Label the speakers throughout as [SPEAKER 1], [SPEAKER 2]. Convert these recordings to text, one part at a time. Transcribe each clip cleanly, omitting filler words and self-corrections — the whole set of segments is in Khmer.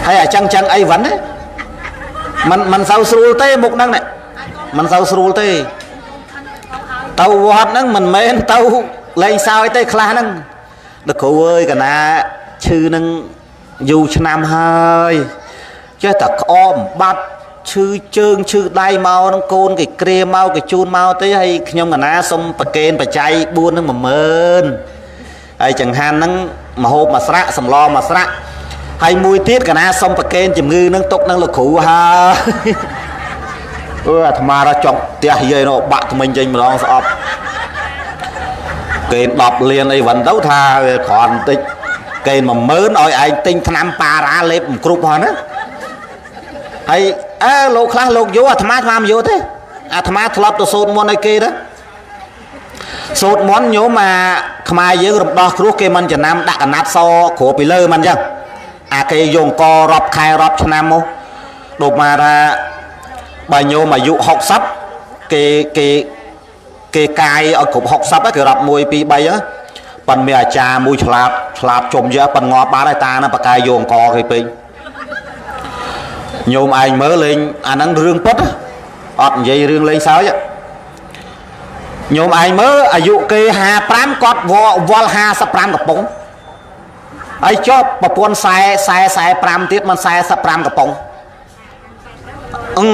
[SPEAKER 1] ហើយអាចឹងចឹងអីវ៉ាន់ណាមិនសូវស្រួលទេមុខហ្នឹងមិនសូវស្រួលទេទៅវត្តហ្នឹងមិនមែនទៅលេងសើចទេខ្លះហ្នឹងលោកគ្រូអើយកណាឈឺនឹងយូរឆ្នាំហើយចេះតែក្អកបាត់ឈឺជើងឈឺដៃមកនឹងកូនគេគ្រាមកគេជូនមកទេហើយខ្ញុំកណាសុំប្រកេនបច្ច័យ4នឹង10000ហើយចង្ហាន់ហ្នឹងមហូបមួយស្រាក់សម្លមួយស្រាក់ហើយមួយទៀតកណាសុំប្រកេនជំងឺនឹងទុកនឹងលោកគ្រូហើយអឺអាត្មាដល់ចង់ផ្ទះយាយនោះបាក់ថ្មិញចេញម្ដងស្អប់គេ10លានអីវ៉ាន់ទៅថាវាគ្រាន់បន្តិចគេ10000ឲ្យឯងទិញថ្នាំប៉ារ៉ាលេបមិនគ្រប់ផងណាហើយអើលោកខ្លះលោកយកអាត្មាមិនយកទេអាត្មាធ្លាប់ទៅសូត្រមន្តឲ្យគេទៅសូត្រមន្តញោមអាខ្មែរយើងរំដោះគ្រោះគេមិនចំណាំដាក់កណាត់សគ្របពីលើមិនអញ្ចឹងអាគេយកអង្គរាប់ខែរាប់ឆ្នាំមកដូចមកថាបើញោមអាយុ60គេគេគេកាយឲ្យគ្រប់60គេរាប់1 2 3ហ្នឹងប៉ុន្តែមានអាចារ្យមួយឆ្លាតជុំយើប៉ុនងាប់បាត់ហើយតាហ្នឹងបកាយយកអង្គគេពេកញោមឯងមើលលេងអាហ្នឹងរឿងពិតអត់និយាយរឿងលេងសើចញោមឯងមើលអាយុគេ55គាត់វល់55កំប៉ុងហើយចប់ប្រពន្ធ40 45ទៀតមិន45កំប៉ុងអឺ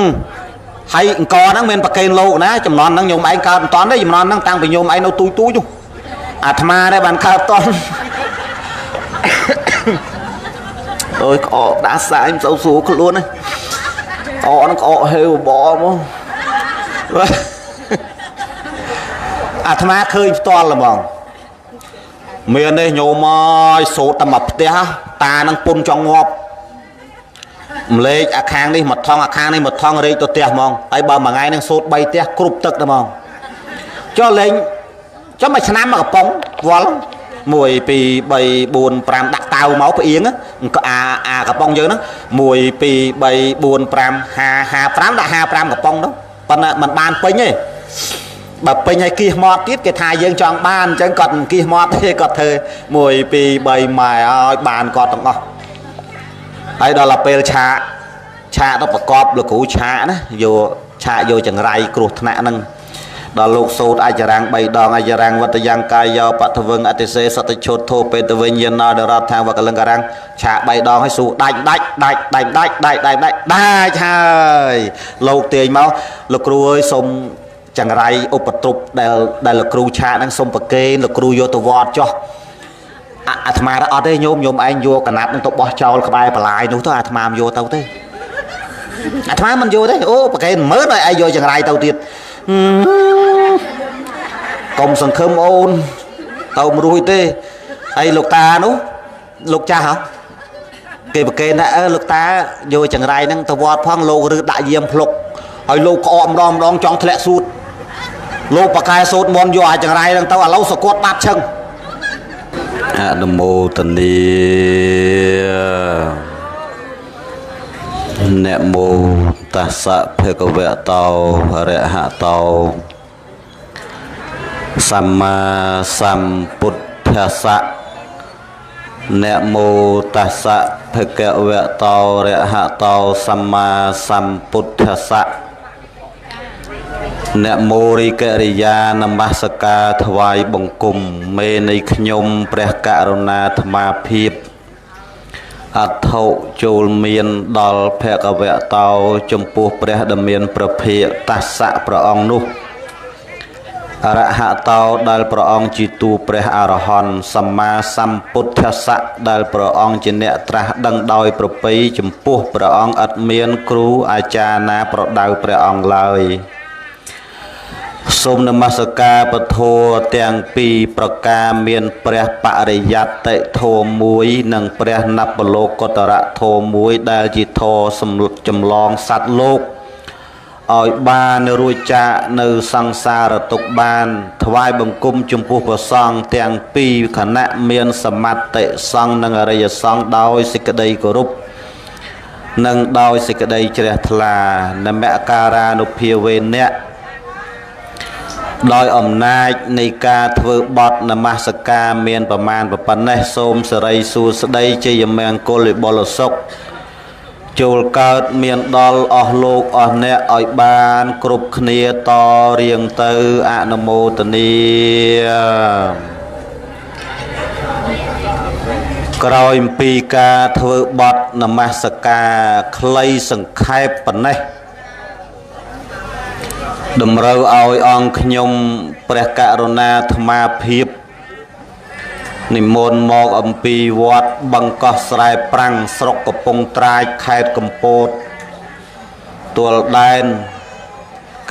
[SPEAKER 1] ហើយអង្គហ្នឹងមានប្រកេនលោកណាចំនួនហ្នឹងញោមឯងកើតមិនតាន់ទេចំនួនហ្នឹងតាំងពីញោមឯងនៅទូចទូចនោះអាត្មាដែរបានកើតតាន់អើយក្អកដាសាយមិនសូវស្រួលខ្លួនទេក្អកហ្នឹងក្អកហេវបមកអាត្មាឃើញផ្ទាល់ហ្មងមានទេញោមអើយសូត្រតែមកផ្ទះតានឹងពុនចង់ងាប់ម្លេកអាខាងនេះមកថងអាខាងនេះមកថងរែកទៅផ្ទះហ្មងហើយបើមួយថ្ងៃនឹងសូត្រ3ផ្ទះគ្រប់ទឹកទៅហ្មងចុះលេងចុះមួយឆ្នាំមកកំប៉ុងវល់1 2 3 4 5ដាក់តាវមកផ្អៀងអាកំប៉ុងយើងហ្នឹង1 2 3 4 5 5 55ដាក់55កំប៉ុងទៅប៉ុន្តែมันបានពេញទេបើពេញឲ្យគៀសមាត់ទៀតគេថាយើងចង់បានអញ្ចឹងគាត់មិនគៀសមាត់ទេគាត់ធ្វើ1 2 3ម៉ែឲ្យបានគាត់ទាំងអស់ហើយដល់ទៅពេលឆាកទៅប្រកបលោកគ្រូឆាកណាយកឆាកយកចង្រៃគ្រោះថ្នាក់ហ្នឹងដល់លោកសូត្រអចរាំង3ដងអចរាំងវត្តយ៉ាងកាយយោបថវឹងអតិសេសតិឈុតធោបេតវិញ្ញាណដរដ្ឋថាវកលង្ការាំងឆាក3ដងឲ្យសួរដាច់ដាច់ដាច់ដាច់ដាច់ដាច់ដាច់ដាច់ដាច់ហើយលោកទាញមកលោកគ្រូអើយសុំចង្រៃឧបទ្រពដែលលោកគ្រូឆាកហ្នឹងសុំប្រគេនលោកគ្រូយកទៅវត្តចុះអាត្មាអត់ទេញោមញោមឯងយកកណាត់នឹងទៅបោះចោលក្បែរបន្លាយនោះទៅអាត្មាមិនយកទៅទេអាត្មាមិនយកទេអូប្រគេន10000ឲ្យឯងយកចង្រៃទៅទៀតកុំសង្ឃឹមអូនទៅមិនរួចទេហើយលោកតានោះលោកចាស់ហ៎គេប្រគេនថាអើលោកតាយកចង្រៃហ្នឹងទៅវត្តផងលោកឬដាក់យាមភ្លុកហើយលោកក្អកម្ដងម្ដងចង់ធ្លាក់សួតលោកបកែសូត្រមន្តយកអាចង្រៃហ្នឹងទៅឥឡូវសកត់បាត់ឈឹង
[SPEAKER 2] អនុមោទនីនមោតស្សៈភគវតោអរហតោសម្មាសម្ពុទ្ធស្សៈនមោតស្សៈភគវតោអរហតោសម្មាសម្ពុទ្ធស្សៈនមោរិកិរិយានមស្ការថ្វាយបង្គំមេនៃខ្ញុំព្រះករុណាអាត្មាភាពអត្ថុចូលមានដល់ភគវតោចំពោះព្រះដ៏មានព្រះភិក្ខតស្សៈព្រះអង្គនោះអរហតោដែលព្រះអង្គជាតួព្រះអរហន្តសម្មាសម្ពុទ្ធស្សៈដែលព្រះអង្គជាអ្នកត្រាស់ដឹងដោយប្រពៃចំពោះព្រះអង្គឥតមានគ្រូអាចារ្យណាប្រដៅព្រះអង្គឡើយសូមនមស្ការពធទាំងពីរប្រការមានព្រះបរិយត្តិធម៌មួយនិងព្រះនបលោកុត្តរធម៌មួយដែលជាធម៌សម្លុតចម្លងសត្វលោកឲ្យបានរួចចាកនៅសង្សារទុក្ខបានថ្វាយបង្គំចំពោះព្រះសង្ឃទាំងពីរគណៈមានសមតិសង្ឃនិងអរិយសង្ឃដោយសេចក្តីគោរពនិងដោយសេចក្តីជ្រះថ្លានមការានុភាវេនៈដោយអំណាចនៃការធ្វើបន់នមស្ការមានប្រមាណប៉ុណ្ណេះសូមសិរីសួស្តីជ័យមង្គលវិបុលសុខ ចូលកើតមានដល់អស់លោកអស់អ្នកឲ្យបានគ្រប់គ្នាតរៀងទៅអនុមោទនាក្រោយអំពីការធ្វើបទនមស្ការខ្លីសង្ខេបប៉ុណ្ណេះតម្រូវឲ្យអង្គខ្ញុំព្រះករុណាអាត្មាភាពនិមន្តមកអំពីវត្តបឹងកោះស្រែប្រាំងស្រុកកំពង់ត្រាចខេត្តកំពតទួលដែន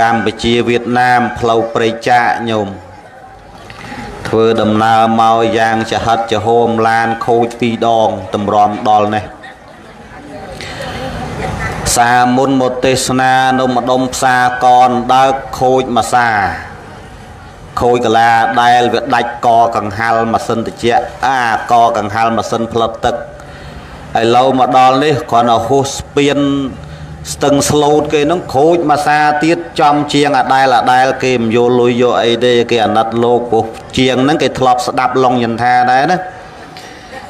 [SPEAKER 2] កម្ពុជាវៀតណាមផ្លូវព្រៃចាកញោមធ្វើដំណើរមកយ៉ាងចហិតចហោមឡានខូចពីរដងតម្រាំដល់នេះសាមុនមកទេសនានៅម្ដុំផ្សារកនដើកខូចមួយសាខូចកាឡាដែលវាដាច់កកង្ហាល់ម៉ាស៊ីនត្រជាក់អាកកង្ហាល់ម៉ាស៊ីនផលិតទឹកឥឡូវមកដល់នេះគ្រាន់តែហួសស្ពានស្ទឹងស្លូតគេនឹងខូចមួយសាទៀតចំជាងអាដែលគេមិនយកលុយយកអីទេគេអាណិតលោកព្រោះជាងហ្នឹងគេធ្លាប់ស្ដាប់ឡុងយន្ថាដែរណា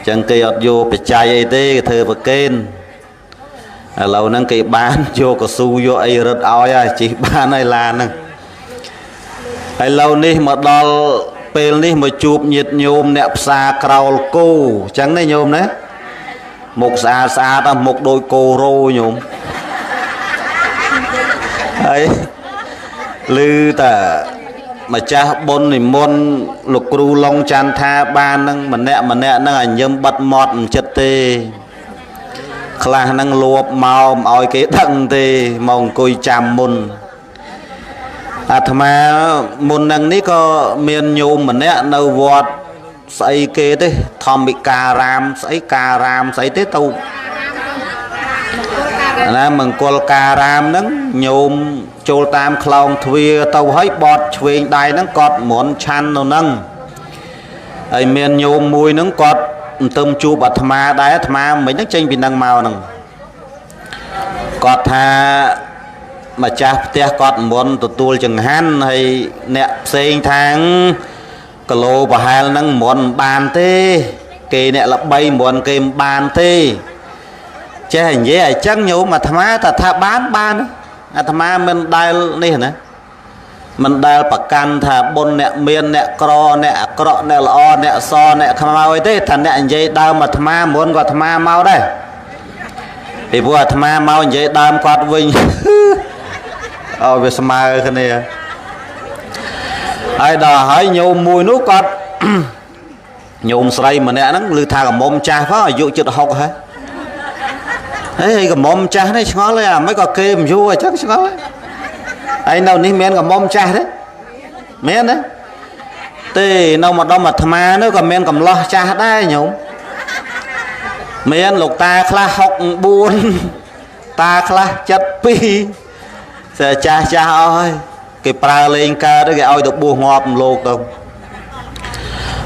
[SPEAKER 2] ចឹងគេអត់យកបច្ច័យអីទេគេធ្វើប្រកេនឥឡូវហ្នឹងគេបានយកកស៊ូយកអីរត់ឲ្យហើយជិះបានហើយឡានហ្នឹងឥឡូវនេះមកដល់ពេលនេះមកជួបញាតិញោមអ្នកផ្សារក្រោលគោអញ្ចឹងណាញោមណាមុខស្អាតស្អាតមុខដូចគោរោញោមហើយឮតែម្ចាស់បុណ្យនិមន្តលោកគ្រូឡុងចន្ទថាបាននឹងម្នាក់ម្នាក់នឹងឲ្យញឹមបិទមាត់មិនចិត្តទេខ្លះនឹងលួបមកមិនឲ្យគេដឹងទេមកអង្គុយចាំមុនអាត្មាមុននឹងនេះក៏មានញោមម្នាក់នៅវត្តស្អីគេទេធម្មិការាមស្អីការាមស្អីទេទៅណាមង្គលការាមហ្នឹងញោមចូលតាមខ្លោងទ្វារទៅហើយបត់ឆ្វេងដៃហ្នឹងគាត់មុនឆាន់នៅហ្នឹងហើយមានញោមមួយហ្នឹងគាត់អន្ទឹមជួបអាត្មាដែរអាត្មាមិញហ្នឹងចេញពីហ្នឹងមកហ្នឹងគាត់ថាម្ចាស់ផ្ទះគាត់មុនទទួលចង្ហាន់ហើយអ្នកផ្សេងថាងគីឡូប្រហែលហ្នឹងមុនមិនបានទេគេអ្នកល្បីមុនគេមិនបានទេចេះនិយាយអញ្ចឹងញោមអាត្មាថាថាបានបានអាត្មាមិនដែលនេះណាមិនដែលប្រកាន់ថាបុណ្យអ្នកមានអ្នកក្រអ្នកអាក្រក់អ្នកល្អអ្នកសអ្នកខ្មៅអីទេថាអ្នកនិយាយដើមអាត្មាមុនក៏អាត្មាមកដែរពីព្រោះអាត្មាមកនិយាយដើមគាត់វិញឲ្យវាស្មើគ្នាហើយដល់ហើយញោមមួយនោះគាត់ញោមស្រីម្នាក់ហ្នឹងឮថាកមុំចាស់ផងអាយុជិត60ហើយហេកមុំចាស់នេះឆ្ងល់ទេអាមិនក៏គេមិនយូរអញ្ចឹងឆ្ងល់ហើយនៅនេះមានកមុំចាស់ទេមានទេទេនៅម្ដុំអាត្មានោះក៏មានកំឡោះចាស់ដែរញោមមានលោកតាខ្លះ64តាខ្លះ72សើចាស់ចាស់អស់ហើយគេប្រើលេងកើតគេឲ្យទៅបួសងាប់លោកទៅ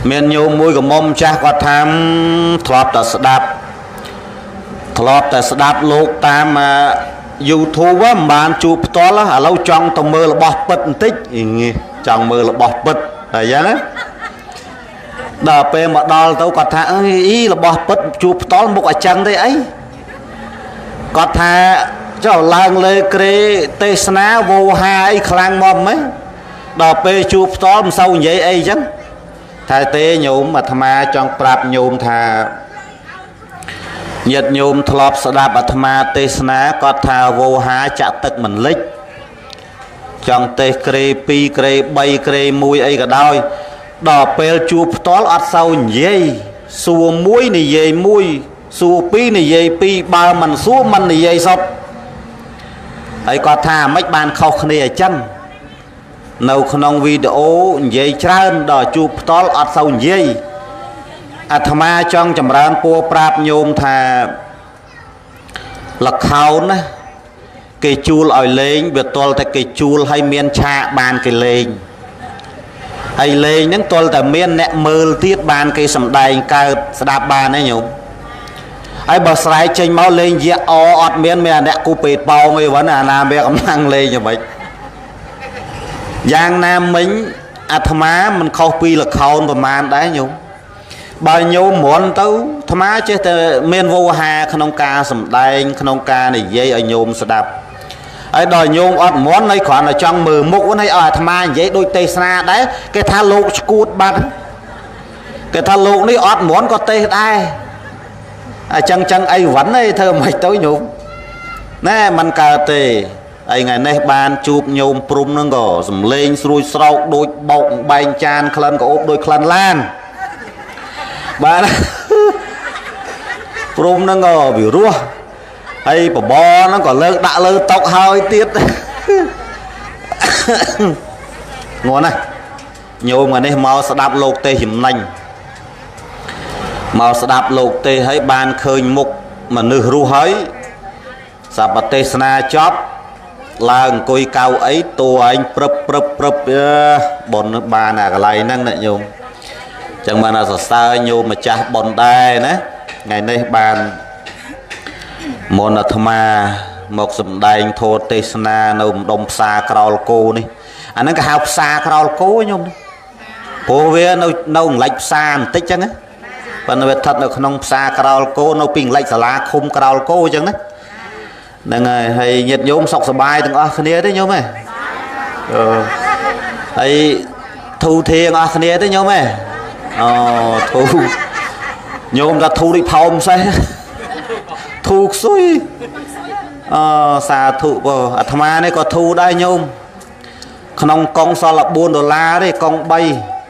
[SPEAKER 2] មានញោមមួយកមុំចាស់គាត់ថាធ្លាប់តែស្ដាប់លោកតាម YouTube មិនបានជួបផ្ទាល់ឥឡូវចង់ទៅមើលរបស់ពិតបន្តិចចង់មើលរបស់ពិតតែអញ្ចឹងណាដល់ពេលមកដល់ទៅគាត់ថាអើយអីរបស់ពិតជួបផ្ទាល់មុខអញ្ចឹងទេអីគាត់ថាចុះឡើងលើក្រេទេសនាវោហាអីខ្លាំងមកម៉េចដល់ពេលជួបផ្ទាល់មិនសូវនិយាយអីអញ្ចឹងថាទេញោមអាត្មាចង់ប្រាប់ញោមថាញាតិញោមធ្លាប់ស្ដាប់អាត្មាទេសនាគាត់ថាវោហាចាក់ទឹកមិនលិចចង់ទេសក្រេ2ក្រេ3ក្រេ1អីក៏ដោយដល់ពេលជួបផ្ទាល់អត់សូវនិយាយសួរមួយនិយាយមួយសួរពីរនិយាយពីរបើមិនសួរមិននិយាយសុទ្ធហើយគាត់ថាមិនបានខុសគ្នាអញ្ចឹងនៅក្នុងវីដេអូនិយាយច្រើនដល់ជួបផ្ទាល់អត់សូវនិយាយអាត្មាចង់ចម្រើនពួរប្រាប់ញោមថាលខោនណាគេជួលឲ្យលេងវាទាល់តែគេជួលឲ្យមានឆាកបានគេលេងហើយលេងហ្នឹងទាល់តែមានអ្នកមើលទៀតបានគេសំដែងកើតស្ដាប់បានទេញោមហើយបើស្រែកចេញមកលេងយៈអអត់មានមានអ្នកគូពេតប៉ោងអីវ៉ាណាណាមានកំឡាំងលេងយ៉ាងម៉េចយ៉ាងណាមិញអាត្មាមិនខុសពីលខោនប្រមាណដែរញោម
[SPEAKER 1] បើញោមមន់ទៅអាត្មាចេះតែមានវោហាក្នុងការសម្ដែងក្នុងការនិយាយឲ្យញោមស្ដាប់ហើយដល់ញោមអត់មន់ហើយគ្រាន់តែចង់មើលមុខហ្នឹងឲ្យអាត្មានិយាយដូចទេសនាដែរគេថាលោកឈួតបាត់គេថាលោកនេះអត់មន់ក៏ទេសដែរអញ្ចឹងអីវ៉ាន់ឯងធ្វើមិនទៅញោមណែมันកើតទេហើយថ្ងៃនេះបានជួបញោមព្រំហ្នឹងក៏សំលេងស្រួយស្រោកដូចបោកបែងចានក្លិនក៏អូបដូចក្លិនឡានបាទព្រំហ្នឹងក៏វារស់ហើយបបរហ្នឹងក៏លើកដាក់លើតុហើយទៀតងន់ណាញោមថ្ងៃនេះមកស្ដាប់លោកទេសចំណេញមកស្ដាប់លោកទេសហើយបានឃើញមុខមនុស្សរស់ហើយសពទេសនាចប់ឡើងអង្គុយកៅអីតួឯងព្រឹបព្រឹបព្រឹបប៉ុនបានអាកន្លែងហ្នឹងណាញោមចឹងបានសរសើរញោមម្ចាស់ប៉ុនដែរណាថ្ងៃនេះបានមុនអាត្មាមកសម្ដែងធម៌ទេសនានៅម្ដុំផ្សារក្រោលគោនេះអាហ្នឹងគេហៅផ្សារក្រោលគោញោមព្រោះវានៅងលិចផ្សារបន្តិចចឹងណាប៉ុន្តែវាស្ថិតនៅក្នុងផ្សារក្រោលគោនៅពីងលិចសាលាឃុំក្រោលគោចឹងណាហ្នឹងហើយហើយញាតិញោមសុខសប្បាយទាំងអស់គ្នាទេញោមហ៎អឺហើយធូធាទាំងអស់គ្នាទេញោមហ៎អូធូញោមថាធូដូចផោមសេះធូខ្សុយអសាធុបើអាត្មានេះក៏ធូដែរញោមក្នុងកងសល់4ដុល្លារទេកង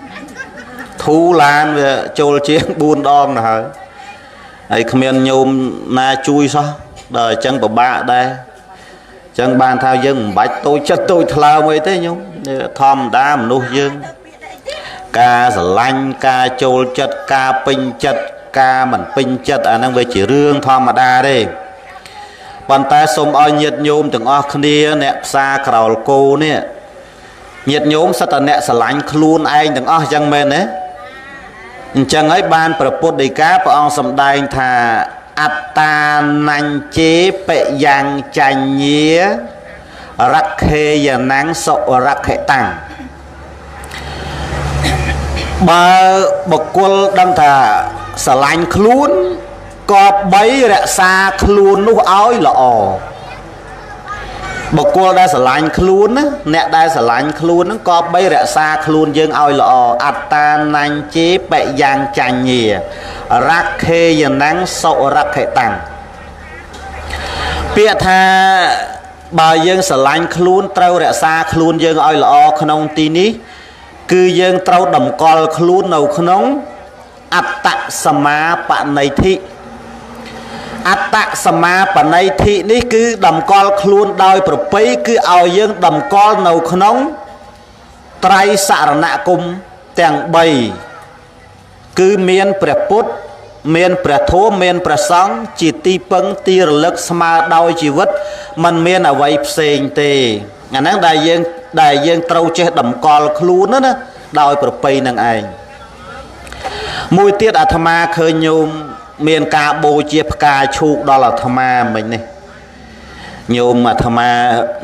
[SPEAKER 1] 3ធូឡានវាចូលជាង4ដងទៅហើយហើយគ្មានញោមណាជួយសោះដល់អញ្ចឹងពិបាកដែរអញ្ចឹងបានថាយើងមិនបាច់តូចចិត្តតូចថ្លើមអីទេញោមធម្មតាមនុស្សយើងការស្រឡាញ់ការចូលចិត្តការពេញចិត្តការមិនពេញចិត្តអាហ្នឹងវាជារឿងធម្មតាទេប៉ុន្តែសូមឲ្យញាតិញោមទាំងអស់គ្នាអ្នកផ្សារក្រោលគោនេះញាតិញោមសិតតែអ្នកស្រឡាញ់ខ្លួនឯងទាំងអស់អញ្ចឹងមែនទេអញ្ចឹងហើយបានព្រះពុទ្ធដីកាព្រះអង្គសម្ដែងថាអត្តានញ្ជេបយ៉ាងចញ្ញារខេយណੰសុរខិតាំងបើបុគ្គលដឹងថាស្រឡាញ់ខ្លួនក៏បីរក្សាខ្លួននោះឲ្យល្អបុគ្គលដែលស្រឡាញ់ខ្លួនណាអ្នកដែលស្រឡាញ់ខ្លួនហ្នឹងក៏បីរក្សាខ្លួនយើងឲ្យល្អអត្តានញ្ជេបយ៉ាងចញ្ញារខេយណੰសុរខិតាំងពាក្យថាបើយើងស្រឡាញ់ខ្លួនត្រូវរក្សាខ្លួនយើងឲ្យល្អក្នុងទីនេះគឺយើងត្រូវតម្កល់ខ្លួននៅក្នុងអត្តសមាបនិធិអត្តសមាបនិធិនេះគឺតម្កល់ខ្លួនដោយប្រពៃគឺឲ្យយើងតម្កល់នៅក្នុងត្រៃសរណគមទាំង3គឺមានព្រះពុទ្ធមានព្រះធម៌មានព្រះសង្ឃជាទីពឹងទីរលឹកស្មើដោយជីវិតมันមានអ្វីផ្សេងទេអាហ្នឹងដែលយើងត្រូវចេះតម្កល់ខ្លួនណាដោយប្រពៃនឹងឯងមួយទៀតអាត្មាឃើញញោមមានការបូជាផ្កាឈូកដល់អាត្មាមិញនេះញោមអាត្មា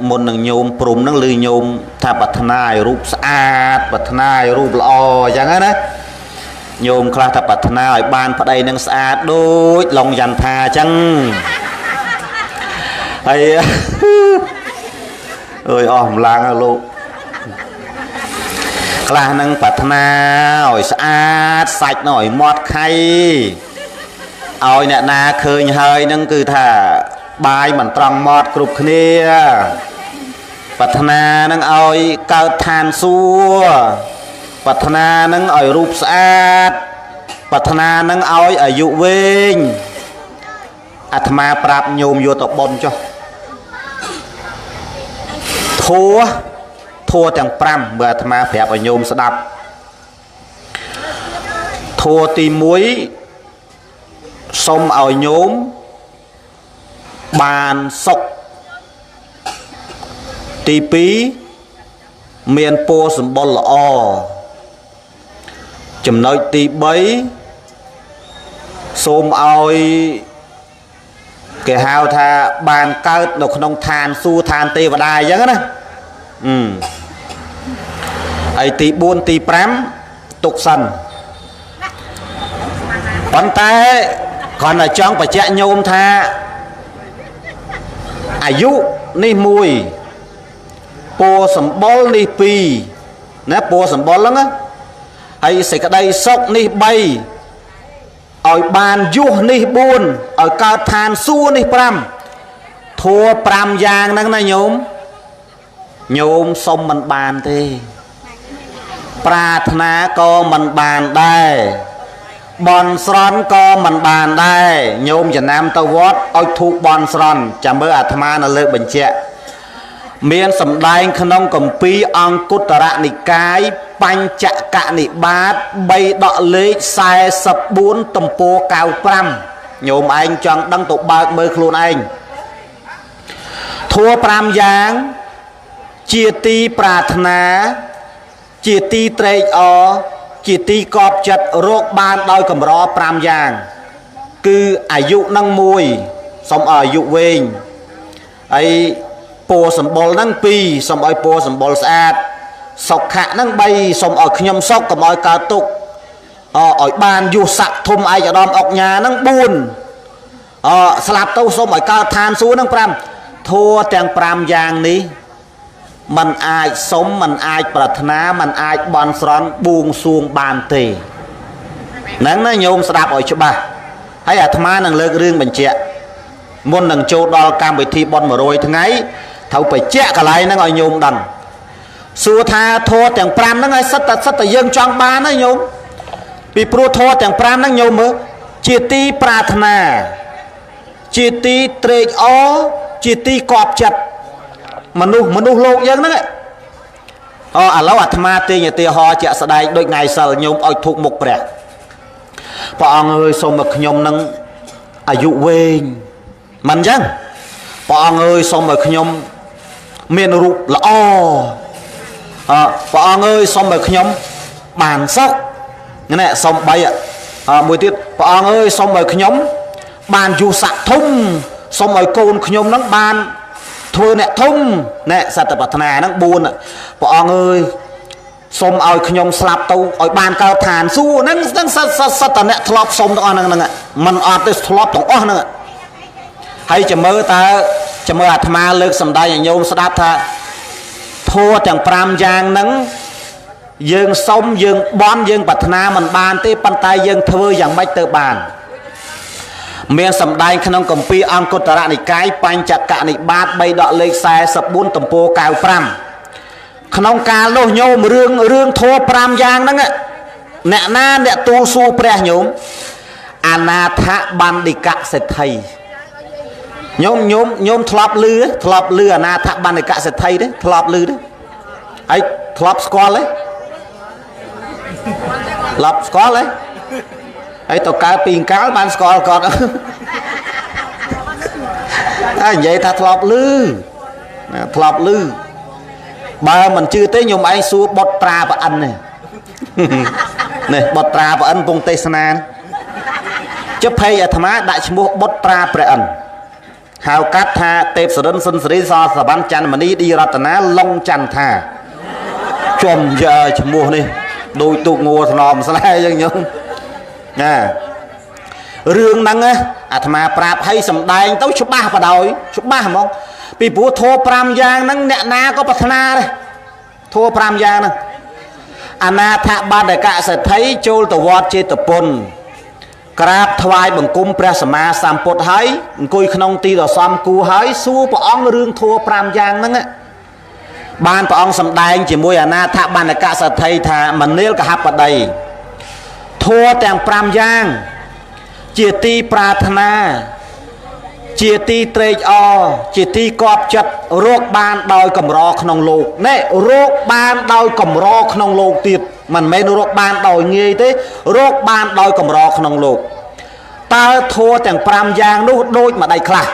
[SPEAKER 1] មុននឹងញោមព្រំនឹងឬញោមថាប្រាថ្នាឲ្យរូបស្អាតប្រាថ្នាឲ្យរូបល្អអញ្ចឹងណាញោមខ្លះថាប្រាថ្នាឲ្យបានប្តីនឹងស្អាតដូចឡុងចន្ទថាអញ្ចឹងហើយអើយអស់កម្លាំងហើយលោកខ្លះនឹងប្រាថ្នាឲ្យស្អាតសាច់នឹងឲ្យមាត់ខៃឲ្យអ្នកណាឃើញហើយនឹងគឺថាបាយមិនត្រង់មាត់គ្រប់គ្នាប្រាថ្នានឹងឲ្យកើតឋានសួគ៌ប្រាថ្នានឹងឲ្យរូបស្អាតប្រាថ្នានឹងឲ្យអាយុវែងអាត្មាប្រាប់ញោមយកទៅបុណ្យចុះធัวទាំង5បើអាត្មាប្រាប់ឲ្យញោមស្ដាប់ធัวទី1សូមឲ្យញោមបានសុខទី2មានពរសម្បុរល្អចំណុចទី3សូមឲ្យគេហៅថាបានកើតនៅក្នុងឋានសួគ៌ឋានទេវតាអញ្ចឹងណាហើយទី4ទី5ទុកសិន ប៉ុន្តែគ្រាន់តែចង់បញ្ជាក់ញោមថាអាយុនេះមួយពណ៌សម្បុរនេះពីរណាពណ៌សម្បុរហ្នឹងណាហើយសេចក្តីសុខនេះ3ឲ្យបានយុះនេះ4ឲ្យកើតឋានសួគ៌នេះ5ធัว5យ៉ាងហ្នឹងណាញោមញោមសុំមិនបានទេប្រាថ្នាក៏មិនបានដែរបន់ស្រន់ក៏មិនបានដែរញោមចំណាំទៅវត្តឲ្យធូបបន់ស្រន់ចាំមើលអាត្មានៅលើកបញ្ជាក់មានសម្ដែងក្នុងគម្ពីរអង្គុត្តរនិកាយបញ្ចកនិបាត3ដកលេខ44ទំព័រ95ញោមឯងចង់ដឹងទៅបើកមើលខ្លួនឯងធัว5យ៉ាងជាទីប្រាថ្នាជាទីត្រេកអរជាទីកប់ចិត្តរកបានដោយកម្រ5យ៉ាងគឺអាយុនឹងមួយសូមឲ្យអាយុវែងហើយពណ៌សម្បុរនឹង2សូមឲ្យពណ៌សម្បុរស្អាតសុខៈនឹង3សូមឲ្យខ្ញុំសុខកុំឲ្យកើតទុក្ខឲ្យបានយុស័កធំឯកឧត្តមអុកញ៉ានឹង4ស្លាប់ទៅសូមឲ្យកើតឋានសួគ៌នឹង5ធัวទាំង5យ៉ាងនេះมันអាចសុំมันអាចប្រាថ្នាมันអាចបន់ស្រន់បួងសួងបានទេហ្នឹងណាញោមស្ដាប់ឲ្យច្បាស់ហើយអាត្មានឹងលើករឿងបញ្ជាក់មុននឹងចូលដល់កម្មវិធីបុណ្យ100ថ្ងៃត្រូវបញ្ជាក់កន្លែងហ្នឹងឲ្យញោមដឹងសួរថាធម៌ទាំង5ហ្នឹងឲ្យសិតតែយើងចង់បានណាញោមពីព្រោះធម៌ទាំង5ហ្នឹងញោមមើលជាទីប្រាថ្នាជាទីត្រេកអរជាទីកប់ចិត្តមនុស្សលោកយើងហ្នឹងឥឡូវអាត្មាទាញឧទាហរណ៍ជាក់ស្ដែងដូចថ្ងៃសិលញោមឲ្យធូបមុខព្រះព្រះអង្គអើយសូមឲ្យខ្ញុំនឹងអាយុវែងមិនអញ្ចឹងព្រះអង្គអើយសូមឲ្យខ្ញុំមានរូបល្អព្រះអង្គអើយសូមឲ្យខ្ញុំបានសុខនេះសូម3មួយទៀតព្រះអង្គអើយសូមឲ្យខ្ញុំបានយុស័កធំសូមឲ្យកូនខ្ញុំនឹងបានធ្វើអ្នកធំណែសត្វប្រាថ្នាហ្នឹង4ព្រះអង្គអើយសូមឲ្យខ្ញុំស្លាប់ទៅឲ្យបានកើតឋានសួគ៌ហ្នឹងហ្នឹងសត្វតអ្នកធ្លាប់សុំទាំងអស់ហ្នឹងហ្នឹងមិនអត់ទេធ្លាប់ទាំងអស់ហ្នឹងហើយចាំមើលតើចាំមើលអាត្មាលើកសម្ដែងឲ្យញោមស្ដាប់ថាធัวទាំង5យ៉ាងហ្នឹងយើងសុំយើងបន់យើងប្រាថ្នាមិនបានទេប៉ុន្តែយើងធ្វើយ៉ាងម៉េចទៅបានមានសម្ដែងក្នុងគម្ពីរអង្គុត្តរនិកាយបញ្ចកនិបាត3ដកលេខ44ទំព័រ95ក្នុងកាលនោះញោមរឿងធัว5យ៉ាងហ្នឹងអ្នកណាអ្នកទូលសួរព្រះញោមអនាថបណ្ឌិកសេដ្ឋីញោមធ្លាប់ឮអនាថបណ្ឌិកសេដ្ឋីទេធ្លាប់ឮទេហើយធ្លាប់ស្គាល់ទេធ្លាប់ស្គាល់ទេហើយទៅកើតពីកាលបានស្គាល់គាត់តែនិយាយថាធ្លាប់ឮធ្លាប់ឮបើមិនជឿទេញោមឯងសួរបុត្រាប្រអិននេះនេះបុត្រាប្រអិនពងទេសនាចុះភ័យអាត្មាដាក់ឈ្មោះបុត្រាព្រះអិនហៅកាត់ថាទេពសរិនសុនសរីសសវណ្ណច័ន្ទមនីឌីរតនាឡុងចន្ទថាចំយើឈ្មោះនេះដូចទូកងួរថ្នមស្នេហ៍យ៉ាងញោមណារឿងហ្នឹងអាត្មាប្រាប់ឲ្យសម្ដែងទៅច្បាស់បដ ாய் ច្បាស់ហ្មងពីព្រោះធัว5យ៉ាងហ្នឹងអ្នកណាក៏ប្រាថ្នាដែរធัว5យ៉ាងហ្នឹងអនាថបណ្ឌកសេដ្ឋីចូលទៅវត្តចេតពុនក្រាបថ្វាយបង្គំព្រះសម្មាសម្ពុទ្ធហើយអង្គុយក្នុងទីដ៏សមគួរហើយសួរព្រះអង្គរឿងធัว5យ៉ាងហ្នឹងបានព្រះអង្គសម្ដែងជាមួយអនាថបណ្ឌកសេដ្ឋីថាមនាលកហបតីធัวទាំង5យ៉ាងជាទីប្រាថ្នាជាទីត្រេកអរជាទីកប់ចិត្តរកបានដោយកម្រក្នុងលោកណែរកបានដោយកម្រក្នុងលោកទៀតមិនមែនរកបានដោយងាយទេរកបានដោយកម្រក្នុងលោកតើធัวទាំង5យ៉ាងនោះដូចម្ដេចខ្លះ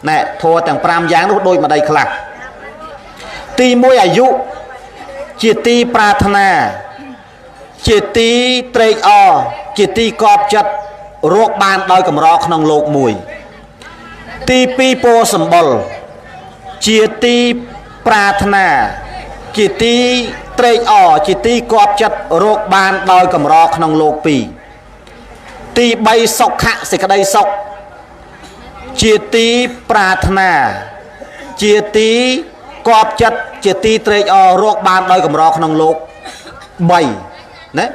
[SPEAKER 1] ណែធัวទាំង5យ៉ាងនោះដូចម្ដេចខ្លះទី1អាយុជាទីប្រាថ្នាជាទីត្រេកអរជាទីកប់ចិត្តរកបានដោយកម្រក្នុងលោកមួយទី2ពណ៌សម្បុរជាទីប្រាថ្នាជាទីត្រេកអរជាទីកប់ចិត្តរកបានដោយកម្រក្នុងលោក2 ទី3សុខៈសេចក្តីសុខជាទីប្រាថ្នាជាទីកប់ចិត្តជាទីត្រេកអររកបានដោយកម្រក្នុងលោក3ណា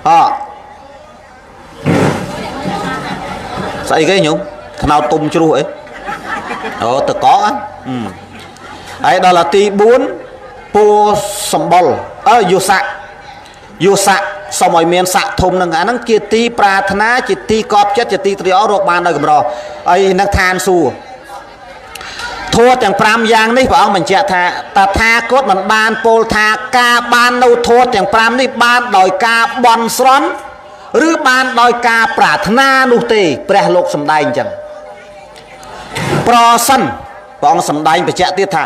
[SPEAKER 1] អស្អីគេញោមថ្នោតទុំជ្រោះអីអូតកកហើយដល់ទី4ពោសម្បុលអើយុស័កយុស័កសូមឲ្យមានស័កធំនឹងអាហ្នឹងជាទីប្រាថ្នាជាទីកប់ចិត្តជាទីត្រេកអររកបានដោយកម្រហើយនឹងឋានសួគ៌ធម៌ទាំង5យ៉ាងនេះព្រះអង្គបញ្ជាក់ថាតថាគតមិនបានពោលថាការបាននៅធម៌ទាំង5នេះបានដោយការបន់ស្រន់ឬបានដោយការប្រាថ្នានោះទេព្រះលោកសម្ដែងអញ្ចឹងប្រសិនព្រះអង្គសម្ដែងបញ្ជាក់ទៀតថា